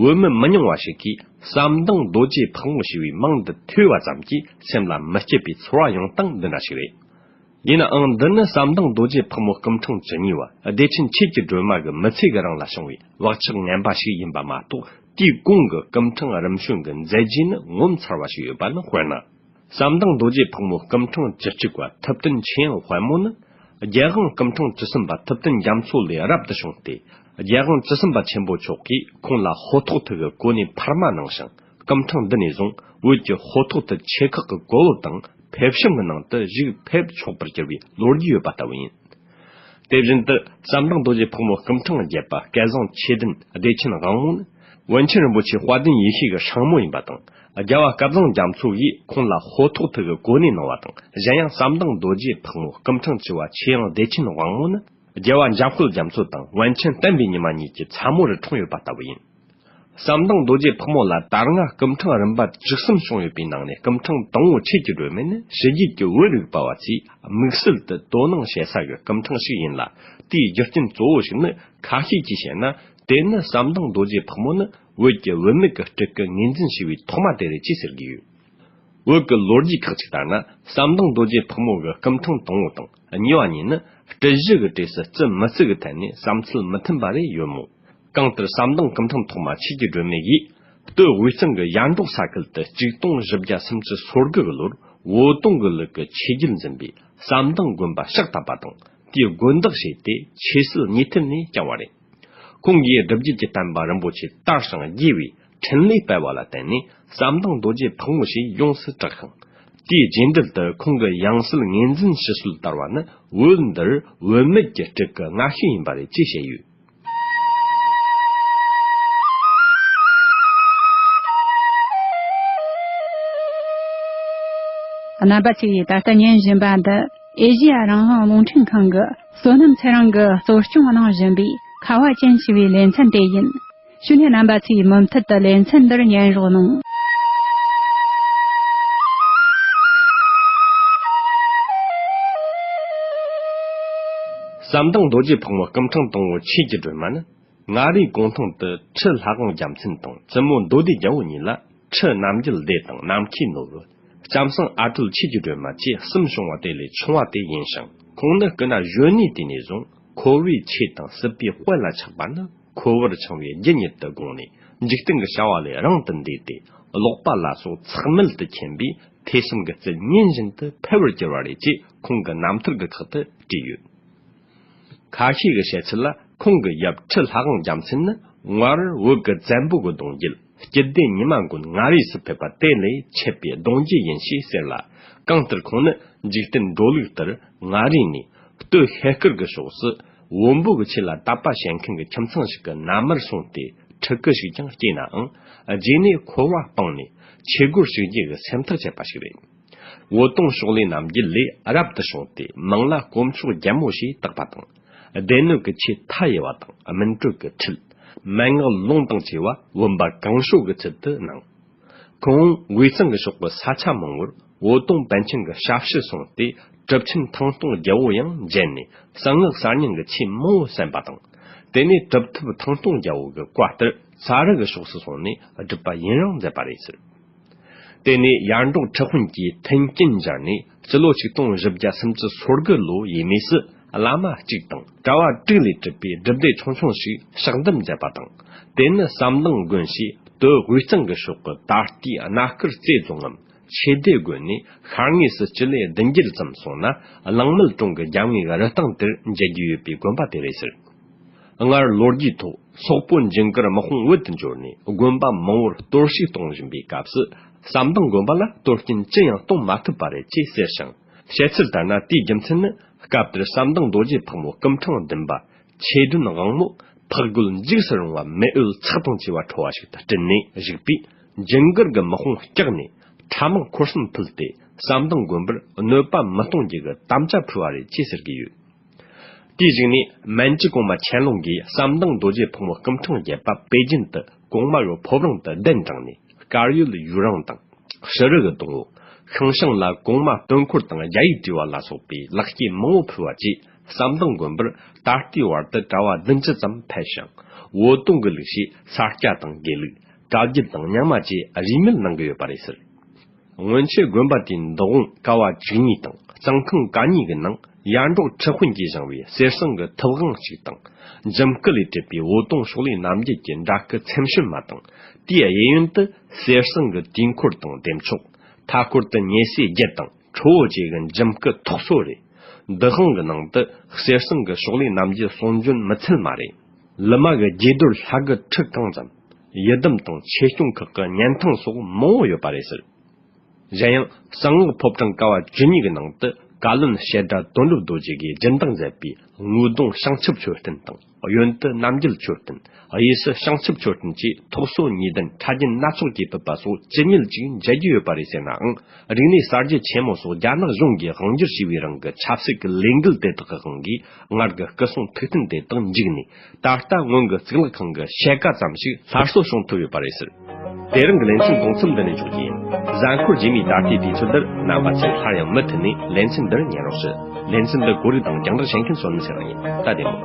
བོད་མི་མི་ཉུང་བ་ཞིག་གིས་ཟམ་གདོང་རྡོ་རྗེ་ཕག་མོ་ཞེས་པའི་མིང་འདི་ཐོས་པ་ཙམ་གྱིས་སེམས་ལ་མི་སྐྱིད་པའི་ཚོར་བ་ཡོང་སྟངས་འདི་འདྲ་ཞིག་རེད། ཡིན་ནའང་། འདི་ནི་ཟམ་གདོང་རྡོ་རྗེ་ཕག་མོ་སྐུ་ཕྲེང་བཅུ་གཉིས་པ་བདེ་ཆེན་ཆོས་ཀྱི་སྒྲོན་མ་གི་མི་ཚེ་གི་རིང་ལ་བྱུང་བའི་བག་ཆགས་ངན་པ་ཞིག་ཡིན་པ་མ་གཏོགས། དེའི་གོང་གི་སྐུ་ཕྲེང་རིམ་བྱོན་གྱི་མཛད་རྗེས་ནི་ངོ་མཚར་བ་ཞིག་ཡོད་པ་ནི། དཔེར་ན། ཟམ་གདོང་རྡོ་རྗེ་ཕག་མོ་སྐུ་ཕྲེང་བཅུ་གཅིག་པ་ཐུབ་བསྟན་ཆོས་དབྱིངས་དཔལ་མོ་ནི། རྒྱལ་དབང་སྐུ་ཕྲེང་བཅུ་གསུམ་པ་ཐུབ་བསྟན་རྒྱ་མཚོ་ལས་རབ་ཏུ་བྱུང་སྟེ། རྒྱལ་དབང་བཅུ་གསུམ་པ་ཆེན་པོ་མཆོག་གིས་ཁོང་ལ་ཧོ་ཐོག་ཐུ་གི་གོ་གནས་འཕར་མ་གནང་ཞིང་། སྐུ་ཕྲེང་འདི་ནས་བཟུང་བོད་ཀྱི་ཧོ་ཐོག་ཐུ་ཆེ་ཁག་གི་གོ་བབ་དང་ཕེབས་བྱམས་ཀྱི་ནང་དུ་བཞུགས་ཕེབས་ཆོག་པར་གྱུར་བའི་ལོ་རྒྱུས་ཡོད་པ་ལྟ་བུ་ཡིན། དེ་བཞིན་དུ། ཟམ་གདོང་རྡོ་རྗེ་ཕག་མོ་སྐུ་ཕྲེང་བརྒྱད་པ་སྐལ་བཟང་ཆོས་ལྡན་བདེ་ཆེན་དབང་མོ་ནི། པཎ་ཆེན་རིན་པོ་ཆེ་དཔལ་ལྡན་ཡེ་ཤེས་ཀྱི་སྲིང་མོ་ཡིན་པ་དང་། རྒྱལ་བ་སྐལ་བཟང་རྒྱ་མཚོ་ཡིས་ཁོང་ལ་ཧོ་ཐོག་ཐུ་གི་གོ་གནས་གནང་བ་དང་། གཞན་ཡང་། ཟམ་གདོང་རྡོ་རྗེ་ཕག་མོ་སྐུ་ཕྲེང་བཅུ་པ་ཆོས་དབྱིངས་བདེ་ཆེན་དབང་མོ་ནི། རྒྱལ་བ་འཇམ་དཔལ་རྒྱ་མཚོ་དང་པཎ་ཆེན་བསྟན་པའི་ཉི་མ་གཉིས་ཀྱི་ཚ་མོ་རུ་འཁྲུངས་ཡོད་པ་ལྟ་བུ་ཡིན། ཟམ་གདོང་རྡོ་རྗེ་ཕག་མོ་ལ་ད་སྔ་སྐུ་ཕྲེང་རིམ་པ་བཅུ་གསུམ་བྱུང་ཡོད་པའི་ནང་ནས། སྐུ་ཕྲེང་དང་པོ་ཆོས་ཀྱི་སྒྲོན་མེ་ནི་ཕྱི་རྒྱལ་གྱི་བོད་རིག་པ་བ་ཚོས་དམིགས་བསལ་དུ་དོ་སྣང་བྱེད་ས་གི་སྐུ་ཕྲེང་ཞིག་ཡིན་ལ། དེའི་རྒྱུ་རྐྱེན་གཙོ་བོ་ཞིག་ནི། ཁ་ཤས་ཀྱིས་བཤད་ན། དེ་ནི་ཟམ་གདོང་རྡོ་རྗེ་ཕག་མོ་ནི་བོད་ཀྱི་བུད་མེད་ཀྱི་སྤྲུལ་སྐུ་ངོས་འཛིན་བྱས་པའི་ཐོག་མ་དེ་རེད་ཅེས་ཟེར་གྱི་ཡོད། བོད་ཀྱི་ལོ་རྒྱུས་ཁག་ཅིག་ལྟར་ན། ཟམ་གདོང་རྡོ་རྗེ་ཕག་མོ་གི་སྐུ་ཕྲེང་དང་པོ་དང་གཉིས་པ་གཉིས་ནི། སྤྲུལ་གཞི་གི་གྲས་སུ་བརྩི་མི་བརྩི་གི་ཐད་ནས་བསམ་ཚུལ་མི་མཐུན་པ་རེ་ཡོད་མོད། གང་ལྟར། ཟམ་གདོང་སྐུ་ཕྲེང་ཐོག་མ་ཆོས་ཀྱི་སྒྲོན་མེ་ཡིས། སྟོད་དབུས་གཙང་གི་ཡར་འབྲོག་ས་ཁུལ་དུ་གཅིག་སྟོང་བཞི་བརྒྱ་སུམ་ཅུ་སོ་དགུ་གི་ལོར། བོད་དོན་གྱི་ལུགས་ཀྱི་ཆོས་བརྒྱུད་འཛིན་པའི་ཟམ་གདོང་དགོན་པ་ཕྱག་བཏབ་པ་དང་། དེའི་དགོན་བདག་བྱས་ཏེ། ཆོས་སྲིད་གཉིས་ཐད་ནས་བསྐྱངས་པ་རེད། ཁོང་གིས་སྒྲུབ་བརྒྱུད་ཀྱི་བསྟན་པ་རིན་པོ་ཆེ་དར་ཞིང་རྒྱས་པའི་འཕྲིན་ལས་སྤེལ་བ་ལ་བརྟེན་ནས། ཟམ་གདོང་རྡོ་རྗེ་ཕག་མོ་ཞེས་ཡོངས་སུ་གྲགས་ཤིང་། དེའི་རྗེས་འབྲེལ་དུ། ཁོང་གི་ཡང་སྲིད་ངོས་འཛིན་ཞུ་སྲོལ་དར་བ་ནི། བོད་འདིར་བུད་མེད་ཀྱི་སྤྲུལ་སྐུ་སྔ་ཤོས་ཡིན་པ་རེད་ཅེས་བཤད་ཡོད། རྣམ་པ་ཚོས་ད་ལྟ་ཉན་བཞིན་པ་འདི། ཨེ་ཤེ་ཡ་རང་དབང་རླུང་འཕྲིན་ཁང་གི་བསོད་ནམས་ཚེ་རིང་གིས་གཙོ་སྐྱོང་གནང་བཞིན་པའི་ཁ་བ་ཅན་ཞེས་པའི་ལེ་ཚན་དེ་ཡིན། ཞུ་ནས་རྣམ་པ་ཚོས་མུ་མཐུད་དུ་ལེ་ཚན་འདིར་ཉན་རོགས་གནང་། ཟམ་གདོང་རྡོ་རྗེ་ཕག་མོ་སྐུ་ཕྲེང་དང་པོ་ཆོས་ཀྱི་སྒྲོན་མ་ནི། མངའ་རིས་གུང་ཐང་དུ་ཁྲི་ལྷ་དབང་རྒྱལ་མཚན་དང་བཙུན་མོ་མདོ་སྡེ་རྒྱལ་པོ་གཉིས་ལ། ཁྲི་རྣམ་རྒྱལ་སྡེ་དང་ནམ་མཁའི་ནོར་བུ། ལྕམ་སྲིང་ཨ་སྤྲུལ་ཆོས་ཀྱི་སྒྲོན་མ་བཅས་གསུམ་བྱུང་བ་དེ་ལས་ཆུང་བ་དེ་ཡིན་ཞིང་། ཁོང་ནི་སྐུ་ན་གཞོན་ནུའི་དུས་ནས་བཟུང་འཁོར་བའི་ཆོས་དང་སྲིད་པའི་དཔལ་ལ་ཆགས་པ་ནི། འཁོར་བར་འཆིང་བའི་རྒྱུ་ཉིད་དུ་དགོངས་ནས། འཇིག་རྟེན་གྱི་བྱ་བ་ལས་རིང་དུ་འདས་ཏེ། ཀློག་པ་ལ་སོགས་ཚེགས་མེད་དུ་མཁྱེན་པས། ཐོས་བསམ་གྱི་རྩལ་ཉིན་བཞིན་དུ་འཕེལ་བར་གྱུར་པ་རེད་ཅེས་ཁོང་གི་རྣམ་ཐར་གྱི་ཁག་ཏུ་བྲིས་ཡོད། ཁ་ཤས་ཀྱི་བཤད་ཚུལ་ལ། ཁོང་གི་ཡབ་ཁྲི་ལྷ་དབང་རྒྱལ་མཚན་ནི། སྔར་བོད་ཀྱི་བཙན་པོ་གི་གདུང་རྒྱུད་སྤྱི་སྡེ་ཉི་མ་མགོན་མངའ་རིས་སུ་ཕེབས་པ་དེ་ལས་མཆེད་པའི་གདུང་རྒྱུད་ཡིན་ཞེས་ཟེར་ལ། གང་ལྟར་ཁོང་ནི་འཇིག་རྟེན་འགྲོ་ལུགས་ལྟར་མངའ་རིས་ནས་སྟོད་ཤེལ་དཀར་གྱི་ཕྱོགས་སུ་བོན་པོ་གི་ཆོས་ལ་དད་པ་བྱེད་མཁན་གྱི་ཁྱིམ་ཚང་ཞིག་གི་མནའ་མར་སོང་སྟེ། ཕྲུ་གུ་ཞིག་ཀྱང་སྐྱེས་ནའང་། རྗེས་ནས་འཁོར་བ་སྤངས་ནས་ཆོས་སྒོར་ཞུགས་རྒྱུ་གི་སེམས་ཐག་བཅད་པ་ཞིག་རེད། འོད་སྟོང་ཕྱོགས་ལས་རྣམ་རྒྱལ་ལས་རབ་ཏུ་བྱུང་སྟེ། མིང་ལ་དཀོན་མཆོག་རྒྱལ་མོ་ཞེས་བཏགས་པ་དང་། སྡེ་སྣོད་ཀྱི་ཆོས་མཐའ་ཡས་པ་དང་སྨིན་གྲོལ་གྱི་ཁྲིད། མན་ངག་ལུང་དང་བཅས་པ་བུམ་པ་གང་བྱོ་གི་ཚུལ་དུ་གནང་། ཁོང་དབུས་གཙང་གི་ཕྱོགས་ཀྱི་ས་ཆ་མང་པོར་འོད་སྟོང་པཎ་ཆེན་གྱི་ཞབས་ཕྱི་སོང་སྟེ། གྲུབ་ཆེན་ཐང་སྟོང་རྒྱལ་པོ་ཡང་མཇལ་ནས་གསང་སྔགས་གསར་རྙིང་གི་ཆོས་མང་པོ་གསན་པ་དང་། དེ་ནས་གྲུབ་ཐོབ་ཐང་སྟོང་རྒྱལ་པོ་གི་བཀའ་ལྟར་ཚ་རུ་གི་ཕྱོགས་སུ་སོང་ནས་སྒྲུབ་པ་ཡུན་རིང་མཛད་པ་རེད་ཟེར། དེ་ནས་ཡར་འབྲོག་ཁྲི་དཔོན་གྱིས་མཐུན་རྐྱེན་སྦྱར་ནས་སྤྱི་ལོ་ཆིག་སྟོང་བཞི་བརྒྱ་སུམ་ཅུ་སོ་དགུ་ལོའི་ཡས་མས་སུ་བླ་མ་གཅིག་དང་གྲྭ་བ་དྲུག་ལས་གྲུབ་པའི་སྒྲུབ་སྡེ་ཆུང་ཆུང་ཞིག་ཕྱག་འདེབས་མཛད་པ་དང་། དེ་ནི་བསམ་གདང་དགོན་ཞེས་སྟོད་དབུས་གཙང་གི་ཕྱོགས་ཀྱི་ད་ལྟའི་སྣ་དཀར་རྩེ་རྫོང་ངམ་ཆོས་སྡེ་དགོན་ནས་ཤར་ངོས་སུ་སྤྱི་ལེ་བདུན་བརྒྱད་ཙམ་སོང་ན། གླང་མེད་གྲོང་གི་རྒྱབ་ངོས་ཀྱི་རི་སྟེང་དེར་མཇལ་རྒྱུ་ཡོད་པའི་དགོན་པ་དེ་རེད་ཟེར། སྔར་ལོ་རྒྱུས་ཐོག་སོག་པོ་ཇིང་གར་དམག་དཔུང་བོད་དུ་འབྱོར་ནས་དགོན་པ་མང་པོར་གཏོར་བཤིག་གཏོང་བཞིན་པའི་སྐབས་སུ། བསམ་གདང་དགོན་པ་ལ་གཏོར་སྐྱོན་ཅི་ཡང་གཏོང་མ་ཐུབ་པ་རེད་ཅེས་ཟེར་ཞིང་། བཤད་ཚུལ་ལྟར་ན། དེའི་རྒྱུ་མཚན་ནི་སྐབས་དེར་བསམ་གདང་རྡོ་རྗེ་ཕག་མོ་སྐུ་ཕྲེང་བདུན་པ་ཆོས་སྒྲོན་དབང་མོ་ཕག་རྒོད་འཇིགས་སུ་རུང་བ་མེ་འོད་ཚགས་དང་བཅས་པ་ཁྲོ་བ་ཞིག་ཏུ་སྤྲུལ་ནས་བཞུགས་པས། ཇིང་གར་གྱི་དམག་དཔུང་བཀྱགས་ནས་ཁྲ་དམག་འཁོར་གསུམ་ཕུད་དེ་བསམ་གདང་དགོན་པར་གནོད་པ་མི་གཏོང་རྒྱུ་གི་དམ་བཅའ་ཕུལ་བ་རེད་ཅེས་ཟེར་གྱི་ཡོད། དེའི་གཞུག་ནས་མན་ཇུ་གོང་མ་ཆན་ལུང་གིས་བསམ་གདང་རྡོ་རྗེ་ཕག་མོ་སྐུ་ཕྲེང་བརྒྱད་པ་པེ་ཅིན་དུ་གོང་མ་གི་ཕོ་བྲང་དུ་གདན་དྲངས་ནས། དཀར་ཡོལ་ཡུལ་རིང་དང་། ཕྱི་རུ་གི་སྡོང་བོ། ཤིང་བྱང་ལ་གོང་མ་སྟོན་འཁོར་དང་རྒྱ་ཡིས་བྲིས་པ་ལ་སོགས་པའི་ལེགས་སྐྱེས་མང་པོ་ཕུལ་བ་བཅས། བསམ་གདང་དགོན་པར་ད་ལྟའི་བར་དུ་གྲྭ་བ་བདུན་ཅུ་ཙམ་ཕེབས་ཤིང་། བོད་དོན་གྱི་ལུགས་ཞེས་ས་སྐྱ་དང་དགེ་ལུགས། གྲྭ་རྒྱུད་དང་རྙིང་མ་བཅས་རིས་མེད་གནང་གི་ཡོད་པ་རེད་ཟེར། སྔོན་ཆད་དགོན་པ་དེའི་འདུ་ཁང་ཀ་བ་བཅུ་གཉིས་དང་གཙང་ཁང་ཀ་གཉིས་ཀྱི་ནང་ཡར་འབྲོག་ཁྲི་དཔོན་གྱིས་བཞེངས་པའི་གསེར་ཟངས་ཀྱི་ཐུབ་དབང་གཅིག་དང་། འཇམ་སྐུད་ལས་གྲུབ་པའི་འོད་སྟོང་ཕྱོགས་ལས་རྣམ་བརྒྱད་ཀྱི་འདྲ་སྐུ་ཚེམས་བྱོན་མ་དང་། དེའི་གཡས་གཡོན་དུ་གསེར་ཟངས་ཀྱི་དུས་འཁོར་དང་བདེ་མཆོག། མཐའ་སྐོར་དུ་ཉེ་སྲས་བརྒྱད་དང་ཁྲོ་བོ་བཅས་ཀྱི་འཇམ་སྐུད་ཐོག་སོ་རེ། འདུ་ཁང་གི་ནང་དུ་གསེར་ཟངས་ཀྱི་ཕྱོགས་ལས་རྣམ་བརྒྱད་གསུང་རྒྱུན་མི་ཚད་མ་རེད། ལི་མ་གི་རྗེས་ཟློས་ལྷ་སྐུ་ཁྲི་གང་ཙམ། ཡི་དམ་དང་ཆོས་སྐྱོང་ཁག་གི་བརྙན་ཐུང་སོགས་མང་པོ་ཡོད་པ་རེད་ཟེར། གཞན་ཡང་གསང་སྔགས་ཕོ་བྲང་ཀ་བ་བཅུ་གཉིས་ཀྱི་ནང་དུ་བཀའ་བློན་བཤད་སྒྲ་དོན་གྲུབ་རྡོ་རྗེ་གིས་སྦྱིན་བདག་མཛད་པའི་དངུལ་གདུང་བྱང་ཆུབ་མཆོད་རྟེན་དང་། གཡོན་དུ་རྣམ་རྒྱལ་མཆོད་རྟེན། གཡས་སུ་བྱང་ཆུབ་མཆོད་རྟེན་བཅས་ཐོག་སོ་ཉིས་ལྡན་ཕྲ་རྒྱན་སྣ་ཚོགས་ཀྱིས་ཕུབ་པ་སོགས་ཇི་སྙེད་ཅིག་མཇལ་རྒྱུ་ཡོད་པ་རེད་ཟེར་ནའང་། རིག་གནས་གསར་བརྗེ་ཆེན་མོ་སོགས་རྒྱ་ནག་གཞུང་གིས་དབང་བསྒྱུར་བྱས་པའི་རིང་གི་ཆབ་སྲིད་ཀྱི་ལས་འགུལ་དེ་དག་གི་དབང་གིས། སྔར་གྱི་སྐུ་གསུང་ཐུགས་རྟེན་དེ་དག་འཇིག་ནས། ད་ལྟ་སྔོན་གྱི་གཙུག་ལག་ཁང་གི་ཕྱེད་ཀ་ཙམ་ཞིག་སླར་གསོ་བྱུང་ཐུབ་ཡོད་པ་རེད་ཟེར། དེ་རིང་གི་ལེ་ཚན་གདུང་ཚབ་འདི་ནས་འཇོག་རྒྱུ་ཡིན། གཟའ་འཁོར་རྗེས་མའི་ད་ལྟའི་དུས་ཚོད་འདིར་རྣམ་པ་ཚོས་སླར་ཡང་མུ་མཐུད་ནས་ལེ་ཚན་འདིར་ཉན་རོགས་ཞུ། ལེ་ཚན་འདི་གོ་སྒྲིག་དང་རྒྱང་བསྒྲགས་བྱེད་མཁན་བསོད་ནམས་ཚེ་རིང་ཡིན། ད་བདེ་མོ།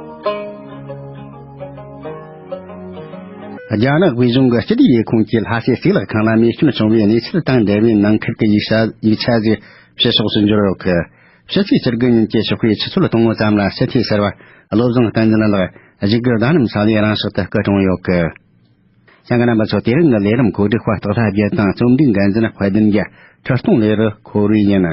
རྒྱ་ནག་དབུས་གཞུང་གི་སྤྱི་བདེ་ལས་ཁུངས་ཀྱིས་ལྷ་སའི་གཙུག་ལག་ཁང་ལ་རྨས་སྐྱོན་བྱུང་བའི་གནས་ཚུལ་དང་འབྲེལ་བའི་ནང་ཁུལ་གྱི་ཡིག་ཆ་ཡིག་ཆ་ཞིག་ཕྱི་ཕྱོགས་སུ་འབྱོར་ཡོད་སྐད། ཕྱི་ཚེས་བཅུ་དགུ་ཉིན་གྱི་ཞོགས་པའི་ཆུ་ཚོད་དང་པོ་ཙམ་ལ་སྤྱི་འཐུས་ཟུར་པ་བློ་བཟང་བསྟན་འཛིན་ལགས་བཞུགས་སྒར་རྡ་རམ་ས་ལའི་རང་ཤག་ཏུ་སྐུ་གྲོངས་ཡོད་སྐད། གསན་མཁན་རྣམ་པ་ཚོ། དེ་རིང་གི་ལས་རིམ་གོ་སྒྲིག་པ་སྟག་ལྷ་རྒྱལ་དང་རྩོམ་སྒྲིག་འགན་འཛིན་དཔལ་ལྡན་རྒྱལ། ཁྲིད་གཏོང་ལས་རིམ་ཁོ་རུ་ཡིན།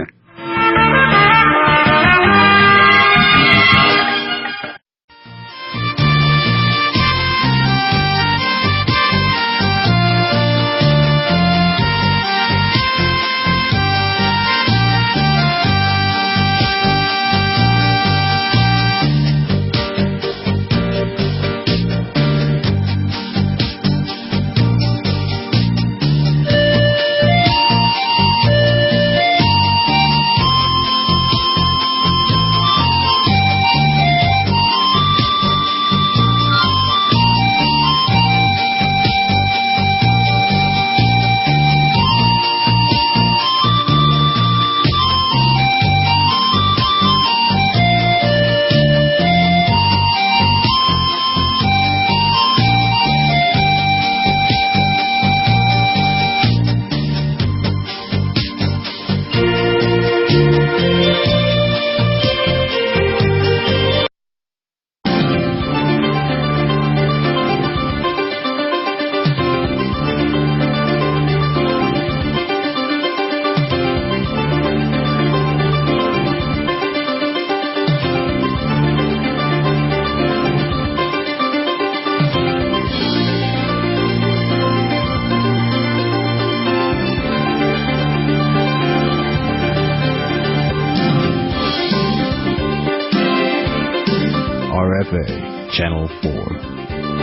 R F A, Channel four.